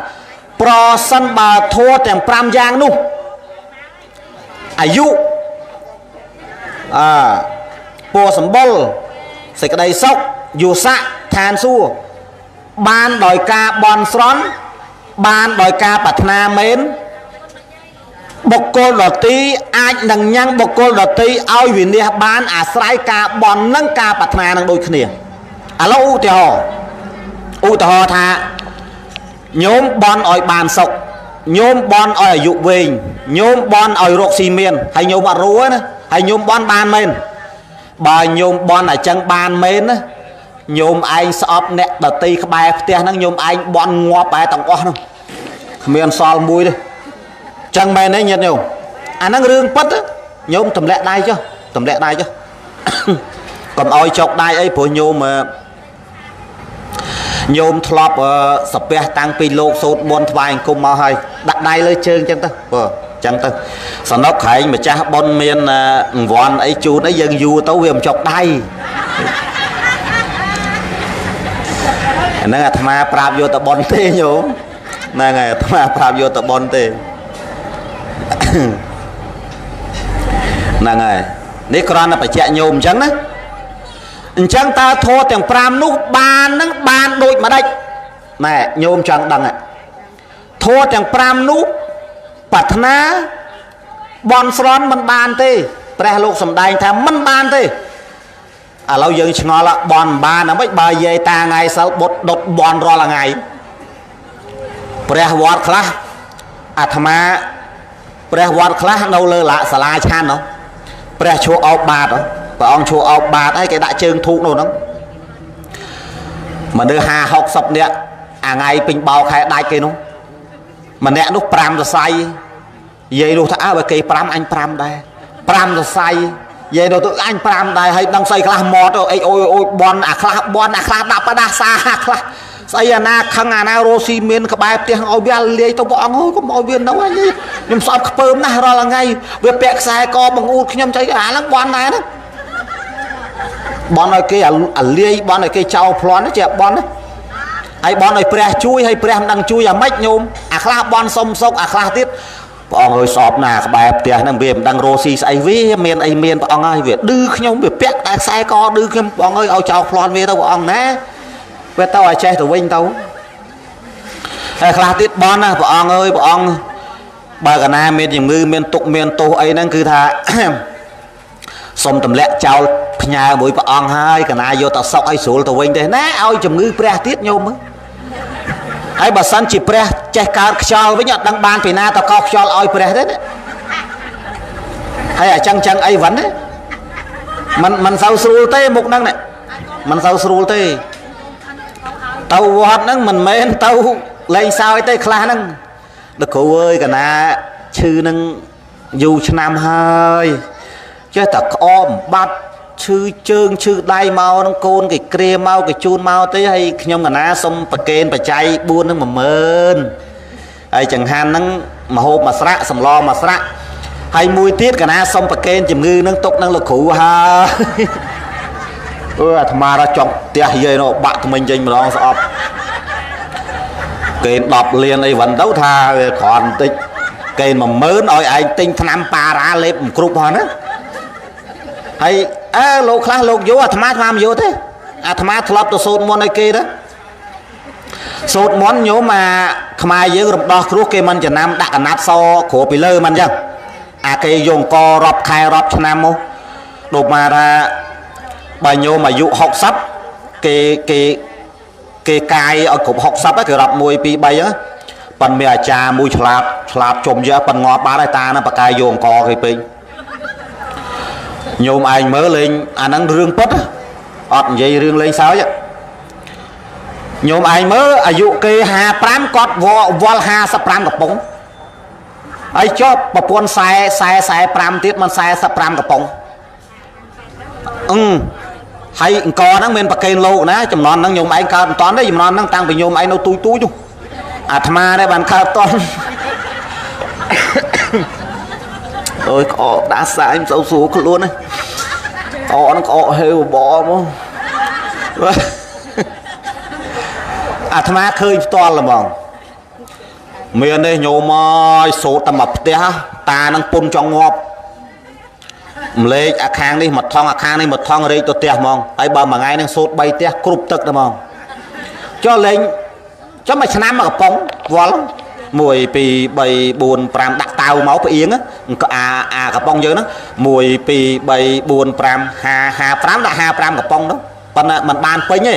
[SPEAKER 1] ប្រសិនបើធម៌ទាំង5យ៉ាងនោះអាយុពណ៌សម្បុរសេចក្តីសុខយុស័កឋានសួគ៌បានដោយការបន់ស្រន់បានដោយការប្រាថ្នាមែនបុគ្គលដទៃអាចនឹងញ៉ាំងបុគ្គលដទៃឲ្យវិនិច្ឆ័យបានអាស្រ័យការបន់និងការប្រាថ្នានឹងដូចគ្នាឥឡូវឧទាហរណ៍ថាញោមបន់ឲ្យបានសុខញោមបន់ឲ្យអាយុវែងញោមបន់ឲ្យរកស៊ីមានហើយញោមអត់រួណាហើយញោមបន់បានមែនបើញោមបន់អញ្ចឹងបានមែនណាញោមឯងស្អប់អ្នកដតីក្បែរផ្ទះហ្នឹងញោមឯងបន់ងាប់ឯទាំងអស់នោះគ្មានសល់មួយទេចឹងមែនទេញាតិញោមអាហ្នឹងរឿងពិតញោមទម្លាក់ដៃចុះទម្លាក់ដៃចុះកុំឲ្យចុកដៃអីព្រោះញោមធ្លាប់សាពះតាំងពីលោកសូត្រមន្តថ្វាយអង្គមមកហើយដាក់ដៃលើជើងចឹងទៅបើចឹងទៅសនុកក្រែងម្ចាស់បុណ្យមានអង្វាន់អីជូនអីយើងយូរទៅវាមិនចុកដៃអាហ្នឹងអាត្មាប្រាប់យកទៅបុណ្យទេញោមហ្នឹងហើយអាត្មាប្រាប់យកទៅបុណ្យទេហ្នឹងហើយនេះគ្រាន់តែបញ្ជាក់ញោមអញ្ចឹងណាអញ្ចឹងតើធម៌ទាំង5នោះបាននឹងបានដូចម្ដេចណែញោមចង់ដឹងធម៌ទាំង5នោះប្រាថ្នាបន់ស្រន់មិនបានទេព្រះលោកសម្ដែងថាមិនបានទេឥឡូវយើងឆ្ងល់បន់បានហ្មងបើយាយតាថ្ងៃសិលបុតដុតបន់រាល់ថ្ងៃព្រះវត្តខ្លះអាត្មាព្រះវត្តខ្លះនៅលើសាលាឆាន់នោះព្រះឈួរអោបបាតព្រះអង្គឈួរអោបបាតហើយគេដាក់ជើងធូកនោះហ្នឹងមនុស្ស50 60នាក់អាថ្ងៃពេញបោខែដាច់គេនោះម្នាក់នោះ5សរសៃយាយនោះថាអើបើគេ5អញ5ដែរ5សរសៃយាយនោះទៅអញ5ដែរហើយដឹងស្អីខ្លះមកទៅអីអូយអូយបន់អាខ្លះបន់អាខ្លះដាក់បដាសាខ្លះស្អីអាណាខឹងអាណារស់ស៊ីមានក្បែរផ្ទះឲ្យវាលាយទៅព្រះអង្គអើយកុំឲ្យវានៅហើយខ្ញុំស្អប់ខ្ពើមណាស់រាល់ថ្ងៃវាពាក់ខ្សែកបង្អួតខ្ញុំចៃអាហ្នឹងបន់ដែរហ្នឹងបន់ឲ្យគេអាលាយបន់ឲ្យគេចោលប្លន់ជាបន់ណាហើយបន់ឲ្យព្រះជួយហើយព្រះមិនដឹងជួយអាម៉េចញោមអាខ្លះបន់សុំសុកអាខ្លះទៀតព្រះអង្គអើយស្អប់ណាក្បែរផ្ទះហ្នឹងវាមិនដឹងរស់ស៊ីស្អីវាមានអីមានព្រះអង្គហើយវាឌឺខ្ញុំវាពាក់តែខ្សែកឌឺខ្ញុំព្រះអង្គអើយឲ្យចោលប្លន់វាទៅព្រះអង្គណាវាទៅឲ្យចេះទៅវិញទៅហើយខ្លះទៀតបន់ណាព្រះអង្គអើយព្រះអង្គបើកណាមានជំងឺមានទុកមានទោសអីហ្នឹងគឺថាសុំទម្លាក់ចោលផ្ញើមួយព្រះអង្គហើយកណាយកទៅសុកឲ្យស្រួលទៅវិញទេណាឲ្យជំងឺព្រះទៀតញោមមើលហើយបើសិនជាព្រះចេះកើតខ្យល់វិញអត់ដឹងបានពីណាទៅកោខ្យល់ឲ្យព្រះទេណាហើយអញ្ចឹងអីវ៉ាន់ណាមិនសូវស្រួលទេមុខហ្នឹងណាមិនសូវស្រួលទេទៅវត្តហ្នឹងមិនមែនទៅលេងសើចទេខ្លះហ្នឹងលោកគ្រូអើយកណាឈឺនឹងយូរឆ្នាំហើយចេះតែក្អមបាត់ឈឺជើងឈឺដៃមកនឹងកូនគេគ្រាមកគេជូនមកទេហើយខ្ញុំកណាសុំប្រកេនបច្ច័យ4នឹង10000ហើយចង្ហាន់ហ្នឹងមហូបមួយស្រាក់សម្លមួយស្រាក់ហើយមួយទៀតកណាសុំប្រកេនជំងឺនឹងទុកនឹងលោកគ្រូហើយអើអាត្មាដល់ចង់ផ្ទះយាយនោះបាក់ថ្មិញចេញម្ដងស្អប់គេ10លានអីវ៉ាន់ទៅថាវាគ្រាន់បន្តិចគេ10000ឲ្យឯងទិញថ្នាំប៉ារ៉ាលេបមិនគ្រប់ផងណាហើយអើលោកខ្លះលោកយកអាត្មាមិនយកទេអាត្មាធ្លាប់ទៅសូត្រមន្តឲ្យគេទៅសូត្រមន្តញោមអាខ្មែរយើងរំដោះគ្រោះគេមិនចំណាំដាក់កណាត់សគ្របពីលើមិនអញ្ចឹងអាគេយកអង្គរាប់ខែរាប់ឆ្នាំមកដូចមកថា បើញោមអាយុ60គេគេគេកាយឲ្យគ្រប់60គេរាប់1 2 3ហ្នឹងប៉ិនមានអាចារ្យមួយឆ្លាតឆ្លាតជុំយើប៉ិនងាប់បាត់ហើយតាហ្នឹងបកាយយកអង្គគេពេកញោមឯងមើលលេងអាហ្នឹងរឿងពិតអត់និយាយរឿងលេងសើចញោមឯងមើលអាយុគេ55គាត់វល់55កំប៉ុងហើយចុះប្រពន្ធ40 40 45ទៀតមិន45កំប៉ុងអឺហើយអង្គហ្នឹងមានប្រកេនលោកណាចំនួនហ្នឹងញោមឯងកើតមិនតាន់ទេចំនួនហ្នឹងតាំងពីញោមឯងនៅទូចទូចអាត្មាដែរបានកើតតាន់អូយក្អកដាសាយមិនសូវស្រួលខ្លួនទេក្អកហ្នឹងក្អកហេវបមកអាត្មាឃើញផ្ទាល់ហ្មងមានទេញោមអើយសូត្រតែមកផ្ទះតានឹងពុនចង់ងាប់ម្លេកអាខាងនេះមកថងអាខាងនេះមកថងរែកទៅផ្ទះហ្មងហើយបើមួយថ្ងៃនឹងសូត្រ3ផ្ទះគ្រប់ទឹកទៅហ្មងចុះលេងចុះមួយឆ្នាំមកកំប៉ុងវល់1 2 3 4 5ដាក់តាវមកផ្អៀងអាអាកំប៉ុងយើងហ្នឹង1 2 3 4 5 5 55ដាក់55កំប៉ុងទៅប៉ុន្តែมันបានពេញទេ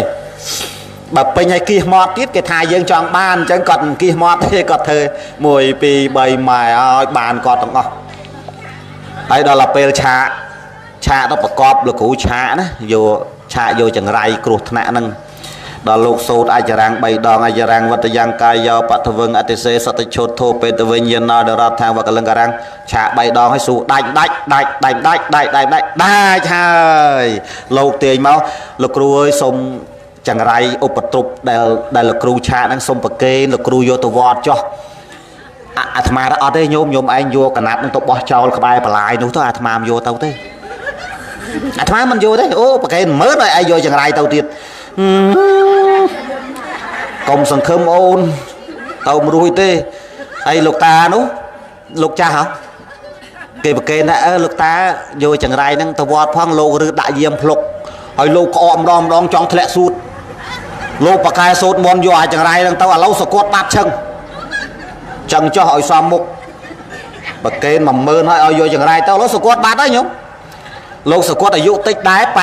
[SPEAKER 1] បើពេញឲ្យគៀសមាត់ទៀតគេថាយើងចង់បានអញ្ចឹងគាត់មិនគៀសមាត់ទេគាត់ធ្វើ1 2 3ម៉ែឲ្យបានគាត់ទាំងអស់ហើយដល់ទៅពេលឆាកឆាកទៅប្រកបលោកគ្រូឆាកណាយកឆាកយកចង្រៃគ្រោះថ្នាក់ហ្នឹងដល់លោកសូត្រអចរាំង3ដងអចរាំងវត្តយ៉ាងកាយយោបថវឹងអតិសេសតិឈុតធោបេតវិញ្ញាណដរដ្ឋថាងវកលង្ការាំងឆាក3ដងឲ្យសួរដាច់ដាច់ដាច់ដាច់ដាច់ដាច់ដាច់ដាច់ដាច់ហើយលោកទាញមកលោកគ្រូអើយសូមចង្រៃឧបទ្រពដែលលោកគ្រូឆាកហ្នឹងសូមប្រគេនលោកគ្រូយកទៅវត្តចុះអាត្មាអត់ទេញោមញោមឯងយកកណាត់ហ្នឹងទៅបោះចោលក្បែរបន្លាយនោះទៅអាត្មាមិនយកទៅទេអាត្មាមិនយកទេអូប្រគេន10000ឲ្យឯងយកចង្រៃទៅទៀតកុំសង្ឃឹមអូនទៅមិនរួចទេហើយលោកតានោះលោកចាស់ហ៎គេប្រគេនថាអឺលោកតាយកចង្រៃហ្នឹងទៅវត្តផងលោកឬដាក់យាមភ្លុកហើយលោកក្អកម្ដងម្ដងចង់ធ្លាក់សួតលោកបកែសូត្រមន្តយកអាចង្រៃហ្នឹងទៅឥឡូវសកត់បាត់ឈឹងចឹងចុះឲ្យសមមុខប្រគេន10000ហើយឲ្យយកចង្រៃទៅឥឡូវសកត់បាត់ហើយញោមលោកសកត់អាយុតិចដែរ86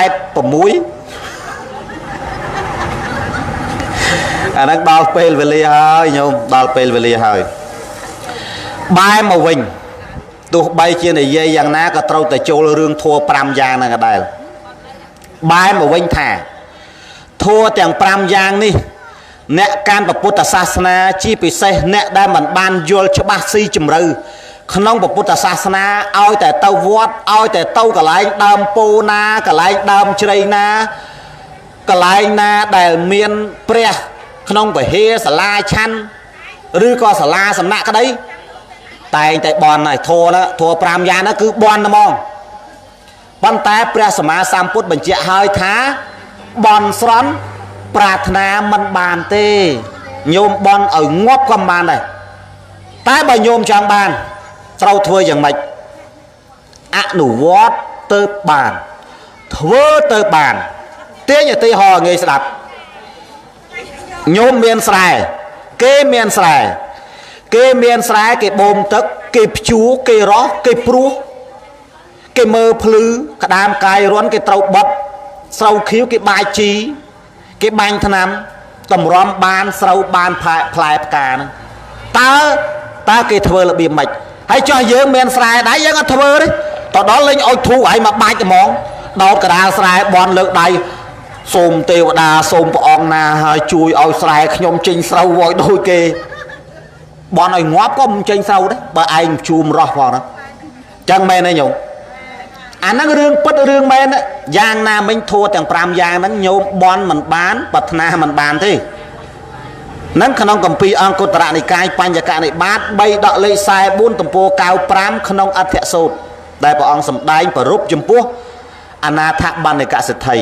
[SPEAKER 1] អាហ្នឹងដល់ពេលវេលាហើយញោមដល់ពេលវេលាហើយបែរមកវិញទោះបីជានិយាយយ៉ាងណាក៏ត្រូវតែចូលរឿងធัว5យ៉ាងហ្នឹងក៏ដែរបែរមកវិញថាធัวទាំង5យ៉ាងនេះអ្នកកាន់ពុទ្ធសាសនាជាពិសេសអ្នកដែលមិនបានយល់ច្បាស់ស៊ីជម្រៅក្នុងពុទ្ធសាសនាឲ្យតែទៅវត្តឲ្យតែទៅកន្លែងដើមពោណាកន្លែងដើមជ្រៃណាកន្លែងណាដែលមានព្រះក្នុងវិហារសាលាឆាន់ឬក៏សាលាសំណាក់ក្តីតែងតែបន់ហើយធัวណាធัว5យ៉ាងហ្នឹងគឺបន់ហ្មងប៉ុន្តែព្រះសម្មាសម្ពុទ្ធបញ្ជាក់ហើយថាបន់ស្រន់ប្រាថ្នាមិនបានទេញោមបន់ឲ្យងាប់ក៏មិនបានដែរតែបើញោមចង់បានត្រូវធ្វើយ៉ាងម៉េចអនុវត្តទៅបានធ្វើទៅបានទាញឧទាហរណ៍ងាយស្ដាប់ញោមមានស្រែគេមានស្រែគេមានស្រែគេបូមទឹកគេភ្ជួរគេរោះគេព្រោះគេមើលភ្លឺក្តាមកាយរន់គេត្រូវបត់ស្រូវខៀវគេបាយជីគេបាញ់ថ្នាំតម្រាំបានស្រូវបានផ្លែផ្កាហ្នឹងតើគេធ្វើរបៀបម៉េចហើយចោះយើងមានស្រែដែរយើងអត់ធ្វើទេតដល់លេងឲ្យធូឲ្យមកបាច់ហ្មងដោតកដាលស្រែបន់លើកដៃសូមទេវតាសូមព្រះអង្គណាហើយជួយឲ្យស្រែខ្ញុំចេញស្រូវឲ្យដូចគេបន់ឲ្យងាប់ក៏មិនចេញស្រូវដែរបើឯងជួមរោះផងហ្នឹងចឹងមែនទេញោមអាហ្នឹងរឿងពិតរឿងមែនយ៉ាងណាមិញធัวទាំង5យ៉ាងហ្នឹងញោមបន់មិនបានប្រាថ្នាមិនបានទេនឹងក្នុងគម្ពីរអង្គុត្តរនិកាយបញ្ញកនិបាត3ដកលេខ44ទំព័រ95ក្នុងអធិសូត្រដែលព្រះអង្គសម្ដែងប្រពចំពោះអនាថបណ្ឌិកសិទ្ធិ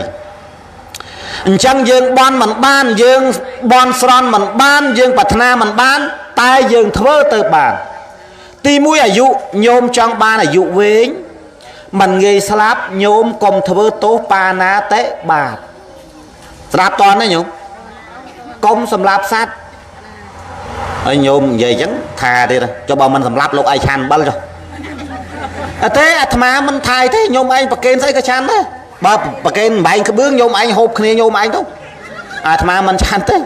[SPEAKER 1] អញ្ចឹងយើងបន់មិនបានយើងបន់ស្រន់មិនបានយើងប្រាថ្នាមិនបានតែយើងធ្វើទៅបានទី1អាយុញោមចង់បានអាយុវែងមិនងាយស្លាប់ញោមកុំធ្វើទោសបាណាតិបាតស្រាប់តន់ទេញោមកុំសម្លាប់សត្វហើយញោមនិយាយអញ្ចឹងថាទៀតចុះបើមិនសម្លាប់លោកឯងឆានអំបិលចុះអត់ទេអាត្មាមិនថាយទេញោមឯងប្រគេនស្អីក៏ឆានដែរ បើប្រកេនបែងក្បឿងញោមឯងហូបគ្នាញោមឯងទៅអាត្មាមិនឆាន់ទេ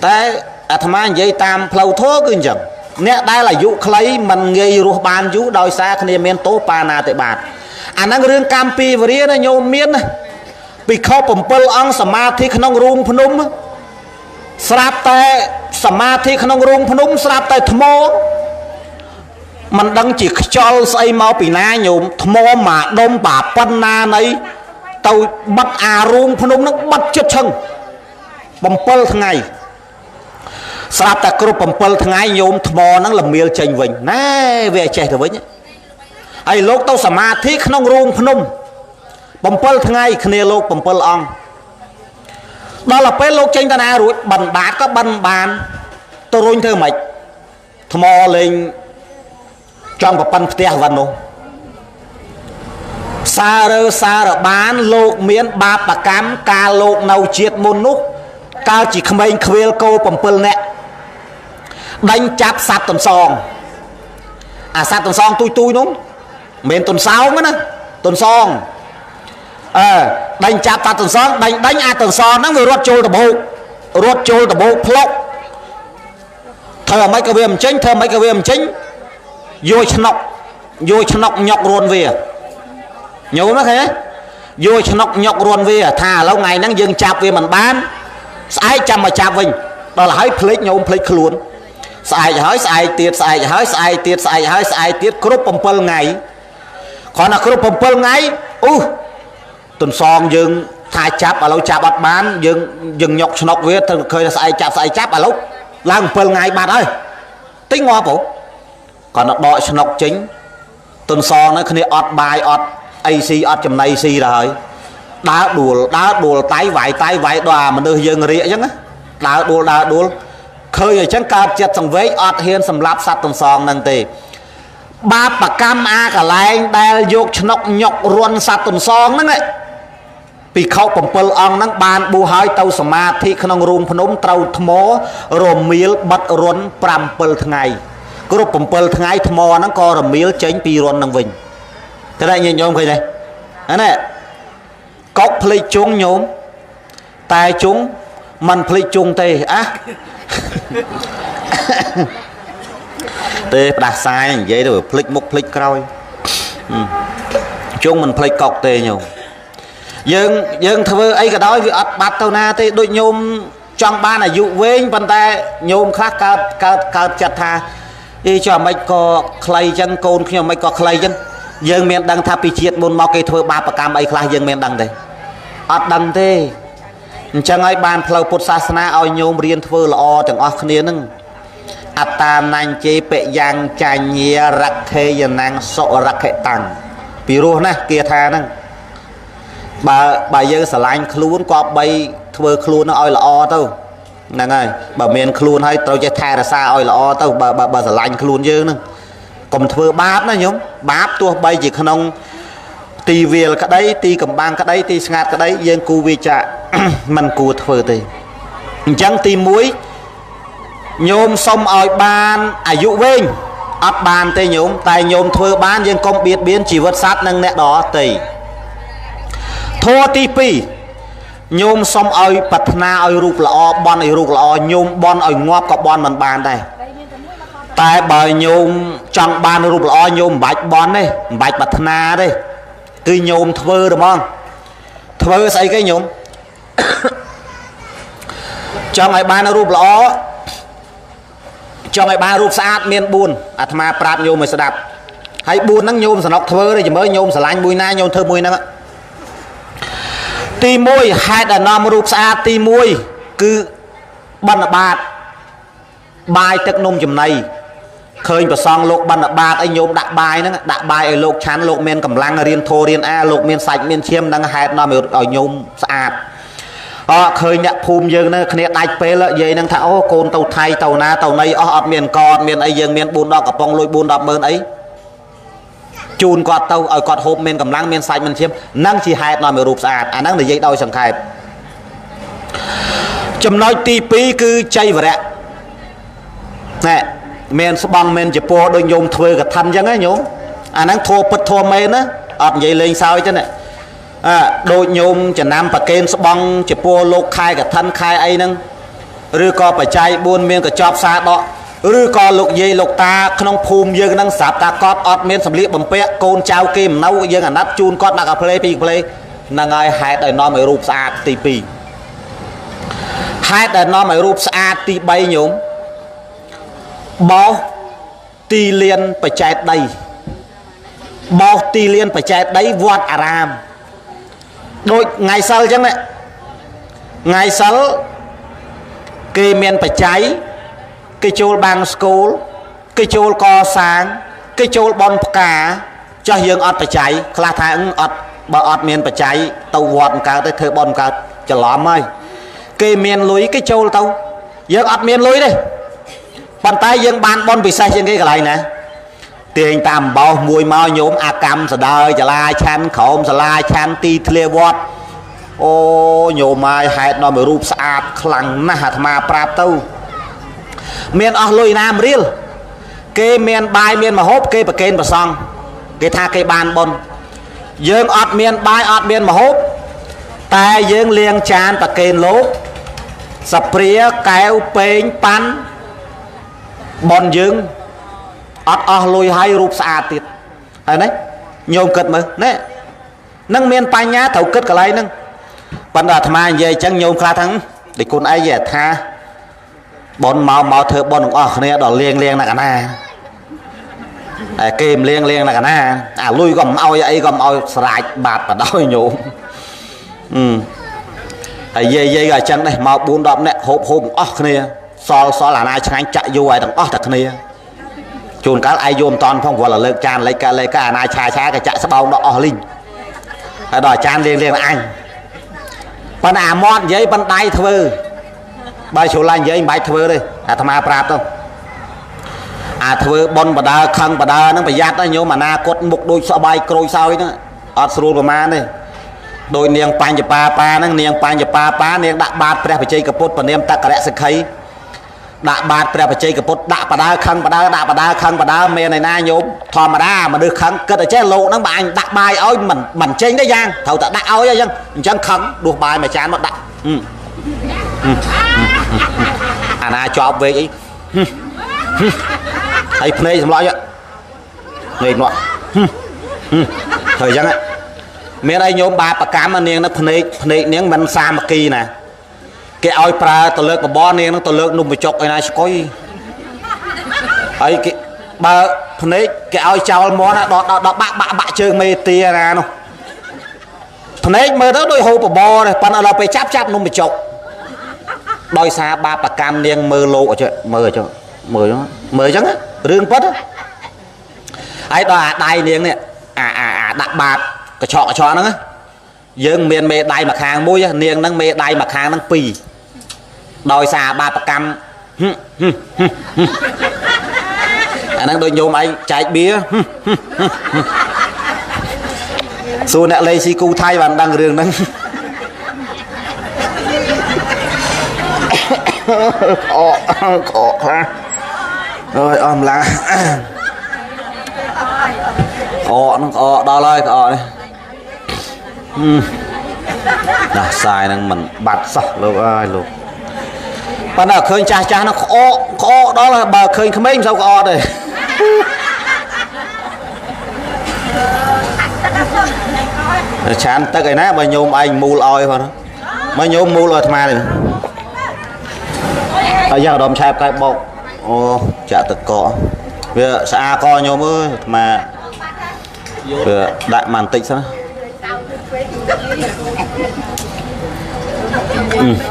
[SPEAKER 1] តែអាត្មានិយាយតាមផ្លូវធម៌គឺអញ្ចឹងអ្នកដែលអាយុខ្លីមិនងាយរស់បានយូរដោយសារគ្នាមានទោសបាណាតិបាតអាហ្នឹងរឿងកម្មពីវរាណាញោមមានណាភិក្ខុ7អង្គសមាធិក្នុងរូងភ្នំស្រាប់តែសមាធិក្នុងរូងភ្នំស្រាប់តែថ្មមិនដឹងជាខ្យល់ស្អីមកពីណាញោមថ្មមួយដុំបាប៉ុណ្ណាណីទៅបិទអារូងភ្នំនឹងបិទចិត្តឈឹង7ថ្ងៃស្រាប់តែគ្រប់7ថ្ងៃញោមថ្មហ្នឹងលមៀលចេញវិញណែវាចេះទៅវិញហើយលោកទៅសមាធិក្នុងរូងភ្នំ7ថ្ងៃគ្នាលោក7អង្គដល់ទៅពេលលោកចេញតាណារួចបិណ្ឌបាតក៏បិណ្ឌបានទៅរុញធ្វើម៉េចថ្មលេងចង់ប្រប៉ិនផ្ទះវ៉ាន់នោះសាររើសារបានលោកមានបាបកម្មកាលលោកនៅជាតិមុននោះកាលជាក្មេងខ្វៀលគោ7នាក់ដេញចាប់សត្វទន្សងអាសត្វទន្សងទូចទូចនោះមិនមែនទន្សោងណាទន្សងអើដេញចាប់សត្វទន្សងដេញអាទន្សងហ្នឹងវារត់ចូលដបោករត់ចូលដបោកផ្លុកធ្វើអ្វីក៏វាមិនចេញធ្វើអ្វីក៏វាមិនចេញយកឆ្នុកយកឆ្នុកញុករួនវាញោមណាឃើញយកឆ្នុកញុករួនវាថាឥឡូវថ្ងៃហ្នឹងយើងចាប់វាមិនបានស្អែកចាំមកចាប់វិញដល់ហើយភ្លេចញោមភ្លេចខ្លួនស្អែកហើយស្អែកទៀតស្អែកហើយស្អែកទៀតស្អែកហើយស្អែកទៀតគ្រប់7ថ្ងៃគ្រាន់តែគ្រប់7ថ្ងៃអូទន្សងយើងថាចាប់ឥឡូវចាប់អត់បានយើងញុកឆ្នុកវាទៅឃើញស្អែកចាប់ស្អែកចាប់ឥឡូវឡើង7ថ្ងៃបាត់ហើយតិចងាប់ហ៎គាត់ដកឆ្នុកចេញទន្សងហ្នឹងគ្នាអត់បាយអត់អីស៊ីអត់ចំណីស៊ីដល់ហើយដើរដួលដើរដួលតៃវាយតៃវាយដល់អាមនុស្សយើងរៀកអញ្ចឹងណាដើរដួលដើរដួលឃើញអញ្ចឹងកើតចិត្តសង្វេគអត់ហ៊ានសម្លាប់សត្វទន្សងហ្នឹងទេបាបកម្មអាកលែងដែលយកឆ្នុកញុករុនសត្វទន្សងហ្នឹងភិក្ខុ7អង្គហ្នឹងបានបួសហើយទៅសមាធិក្នុងរូងភ្នំត្រូវថ្មរមៀលបិទរុន7ថ្ងៃគ្រប់7ថ្ងៃថ្មហ្នឹងក៏រមៀលចេញពីរុនហ្នឹងវិញតែញាតិញោមឃើញទេអានេះកុកភ្លេចជុងញោមតែជុងមិនភ្លេចជុងទេអាទេផ្ដាសាយនិយាយទៅភ្លេចមុខភ្លេចក្រោយជុងមិនភ្លេចកុកទេញោមយើងធ្វើអីក៏ដោយវាអត់បាត់ទៅណាទេដូចញោមចង់បានអាយុវែងប៉ុន្តែញោមខ្លះកើតកើតកើតចិត្តថាអីចុះមិនក៏ខ្លីចឹងកូនខ្ញុំមិនក៏ខ្លីចឹងយើងមានដឹងថាពីជាតិមុនមកគេធ្វើបាបកម្មអីខ្លះយើងមានដឹងទេអត់ដឹងទេអញ្ចឹងហើយបានផ្លូវពុទ្ធសាសនាឲ្យញោមរៀនធ្វើល្អទាំងអស់គ្នានឹងអត្តានញ្ជេពយ៉ាងចាញារខេយណាំងសុរខិតាំងពីរោះណាស់គាថាហ្នឹងបើយើងស្រឡាញ់ខ្លួនក៏បីធ្វើខ្លួននឹងឲ្យល្អទៅហ្នឹងហើយបើមានខ្លួនហើយត្រូវចេះថែរក្សាឲ្យល្អទៅបើស្រឡាញ់ខ្លួនយើងហ្នឹងកុំធ្វើបាបណាញោមបាបទោះបីជាក្នុងទីវាលក្តីទីកំបាំងក្តីទីស្ងាត់ក្តីយើងគូវាចាមិនគួរធ្វើទេអញ្ចឹងទី1ញោមសុំឲ្យបានអាយុវែងអត់បានទេញោមតែញោមធ្វើបានយើងកុំបៀតបៀនជីវិតសត្វនិងអ្នកដទៃធម៌ទី2ញោមសុំឲ្យប្រាថ្នាឲ្យរូបល្អបន់ឲ្យរូបល្អញោមបន់ឲ្យងាប់ក៏បន់មិនបានដែរតែបើញោមចង់បានរូបល្អញោមមិនបាច់បន់ទេមិនបាច់ប្រាថ្នាទេគឺញោមធ្វើហ្មងធ្វើស្អីគេញោមចង់ឲ្យបានរូបល្អចង់ឲ្យបានរូបស្អាតមាន4អាត្មាប្រាប់ញោមឲ្យស្ដាប់ហើយ4ហ្នឹងញោមសំណុកធ្វើទេចាំមើលញោមស្រឡាញ់មួយណាញោមធ្វើមួយហ្នឹងទី1ហេតុដែលនាំរូបស្អាតទី1គឺបណ្ឌបាតបាយទឹកនំចំណីឃើញប្រសងលោកបណ្ឌបាតអីញោមដាក់បាយហ្នឹងដាក់បាយឲ្យលោកឆាន់លោកមានកម្លាំងរៀនធោរៀនអាលោកមានសាច់មានឈាមនឹងហេតុនាំឲ្យញោមស្អាតអឃើញអ្នកភូមិយើងហ្នឹងគ្នាដាច់ពេលនិយាយហ្នឹងថាអូកូនទៅថៃទៅណាទៅណីអស់អត់មានកអត់មានអីយើងមាន4 10កំប៉ុងលុយ4 10ម៉ឺនអីជូនគាត់ទៅឲ្យគាត់ហូបមានកម្លាំងមានសាច់មានឈាមនឹងជាហេតុនាំឲ្យរូបស្អាតអាហ្នឹងនិយាយដោយសង្ខេបចំណុចទី2គឺចៃវរៈណែមានស្បង់មានចពោដូចញោមធ្វើកឋិនអញ្ចឹងណាញោមអាហ្នឹងធัวពិតធัวមែនណាអត់និយាយលេងសើចទេណា អើដូចញោមចំណាំប្រកេនស្បង់ចំពោះលោកខែកឋិនខែអីហ្នឹងឬក៏បច្ច័យ4មានកញ្ចប់សាដកឬក៏លោកយាយលោកតាក្នុងភូមិយើងហ្នឹងស្រាប់តាគាត់អត់មានសម្លៀកបំពាក់កូនចៅគេមិននៅយើងអាណិតជូនគាត់មកកាផ្លេពីរកាផ្លេហ្នឹងហើយហេតុឲ្យនាំឲ្យរូបស្អាតទី2ហេតុដែលនាំឲ្យរូបស្អាតទី3ញោមបោសទីលានបច្ចេតដីបោសទីលានបច្ចេតដីវត្តអារាមដូចថ្ងៃសិលអញ្ចឹងណាថ្ងៃសិលគេមានបច្ច័យគេចូលបាំងស្គូលគេចូលកសាងគេចូលបនផ្កាចោះយើងអត់បច្ច័យខ្លះថាអត់បើអត់មានបច្ច័យទៅវត្តកើតទៅធ្វើបនកើតច្រឡំហើយគេមានលុយគេចូលទៅយើងអត់មានលុយទេប៉ុន្តែយើងបានបនពិសេសជាងគេកន្លែងណាទាញតាមបោសមួយមកញោមអាកម្មសដើចលាឆាន់ក្រោមសាលាឆាន់ទីធ្លាវត្តអូញោមហើយហេតុដល់មួយរូបស្អាតខ្លាំងណាស់អាត្មាប្រាប់ទៅមានអស់លុយណាមរៀលគេមានបាយមានមហូបគេប្រគេនប្រសង់គេថាគេបានបុណ្យយើងអត់មានបាយអត់មានមហូបតែយើងលាងចានប្រគេនលោកសព្រាកែវពេងប៉ាន់បុណ្យយើងអត់អស់លុយហើយរូបស្អាតទៀតហើយណាញោមគិតមើលណែនឹងមានបញ្ញាត្រូវគិតកន្លែងហ្នឹងប៉ុន្តែអាត្មានិយាយអញ្ចឹងញោមខ្លះថាដូចគុណឯងយថាបុណ្យមកមកធ្វើបុណ្យទាំងអស់គ្នាដល់លៀងលៀងណាកណាតែគេមិនលៀងលៀងណាកណាអាលុយក៏មិនអោយអីក៏មិនអោយស្រាច់បាត់បដោយញោមហើយយាយយាយក៏អញ្ចឹងដែរមក4 10នាក់ហូបហូបទាំងអស់គ្នាសល់សល់អាណាឆ្ងាញ់ចាក់យកឲ្យទាំងអស់តែគ្នាជួនកាលឯងយកមិនតាន់ផងព្រោះលើកចានលេខកាលេខកាអាណាឆាឆាក៏ចាក់ស្បោងដល់អស់លីងហើយដល់អាចារ្យលៀងលៀងអញប៉ុន្តែអាមាត់និយាយប៉ុន្តែដៃធ្វើបើជ្រុលឡើងនិយាយមិនបាច់ធ្វើទេអាត្មាប្រាប់ទៅអាធ្វើប៉ុនបដើខឹងបដើហ្នឹងប្រយ័ត្នណាញោមអនាគតមុខដូចស្បាយក្រូចសោយហ្នឹងអត់ស្រួលប្រមាណទេដោយនាងបញ្ញបាបាហ្នឹងនាងបញ្ញបាបានាងដាក់បាតព្រះបជ័យកពុទ្ធពនាមតករៈសិក្ខីដាក់បាតព្រះបជ័យកពុទ្ធដាក់បដើខឹងបដើដាក់បដើខឹងបដើមានឯណាញោមធម្មតាមនុស្សខឹងគិតតែចេះលោកហ្នឹងបើអញដាក់បាយឲ្យមិនចេញទេយ៉ាងត្រូវតែដាក់ឲ្យអញ្ចឹងអញ្ចឹងខឹងដួសបាយមួយចានមកដាក់អាណាជាប់វែកអីហើយភ្នែកសម្លុយភ្នែកនោះធ្វើអញ្ចឹងមានអីញោមបាបកម្មនាងនឹងភ្នែកភ្នែកនាងមិនសាមគ្គីណាគេឲ្យប្រើទៅលើកបបរនាងនឹងទៅលើកនំបញ្ចុកឯណាស្គុយហើយគេបើភ្នែកគេឲ្យចោលមាត់ដល់ដល់បាក់បាក់បាក់ជើងមេទាណានោះភ្នែកមើលទៅដូចហូបបបរទេប៉ុន្តែដល់ពេលចាប់ចាប់នំបញ្ចុកដោយសារបាបកម្មនាងមើលលោកអញ្ចឹងមើលអញ្ចឹងមើលអញ្ចឹងមើលអញ្ចឹងរឿងពិតហើយដល់អាដៃនាងនេះអាអាអាដាក់បាតកញ្ឆក់កញ្ឆក់ហ្នឹងយើងមានមេដៃមួយខាងមួយនាងហ្នឹងមេដៃមួយខាងហ្នឹងពីរដោយសារបាបកម្មអាហ្នឹងដូចញោមឯងចែកបៀសួរអ្នកលេងស៊ីគូថៃបានដឹងរឿងហ្នឹងក្អកក្អកខ្លះអើយអស់កម្លាំងក្អកហ្នឹងក្អកដល់ហើយក្អកនេះណាសាយហ្នឹងមិនបាត់សោះលោកអើយលោកប៉ុន្តែឃើញចាស់ចាស់ហ្នឹងក្អកក្អកដល់ហើយបើឃើញក្មេងមិនសូវក្អកទេឆានទឹកឯណាបើញោមឯងមូលឲ្យផងបើញោមមូលឲ្យអាត្មាទេហើយយ៉ាងដុំឆែបកែបោកអូចាក់ទឹកកកវាស្អាកញោមអើយអាត្មាវាដាក់មកបន្តិចសិន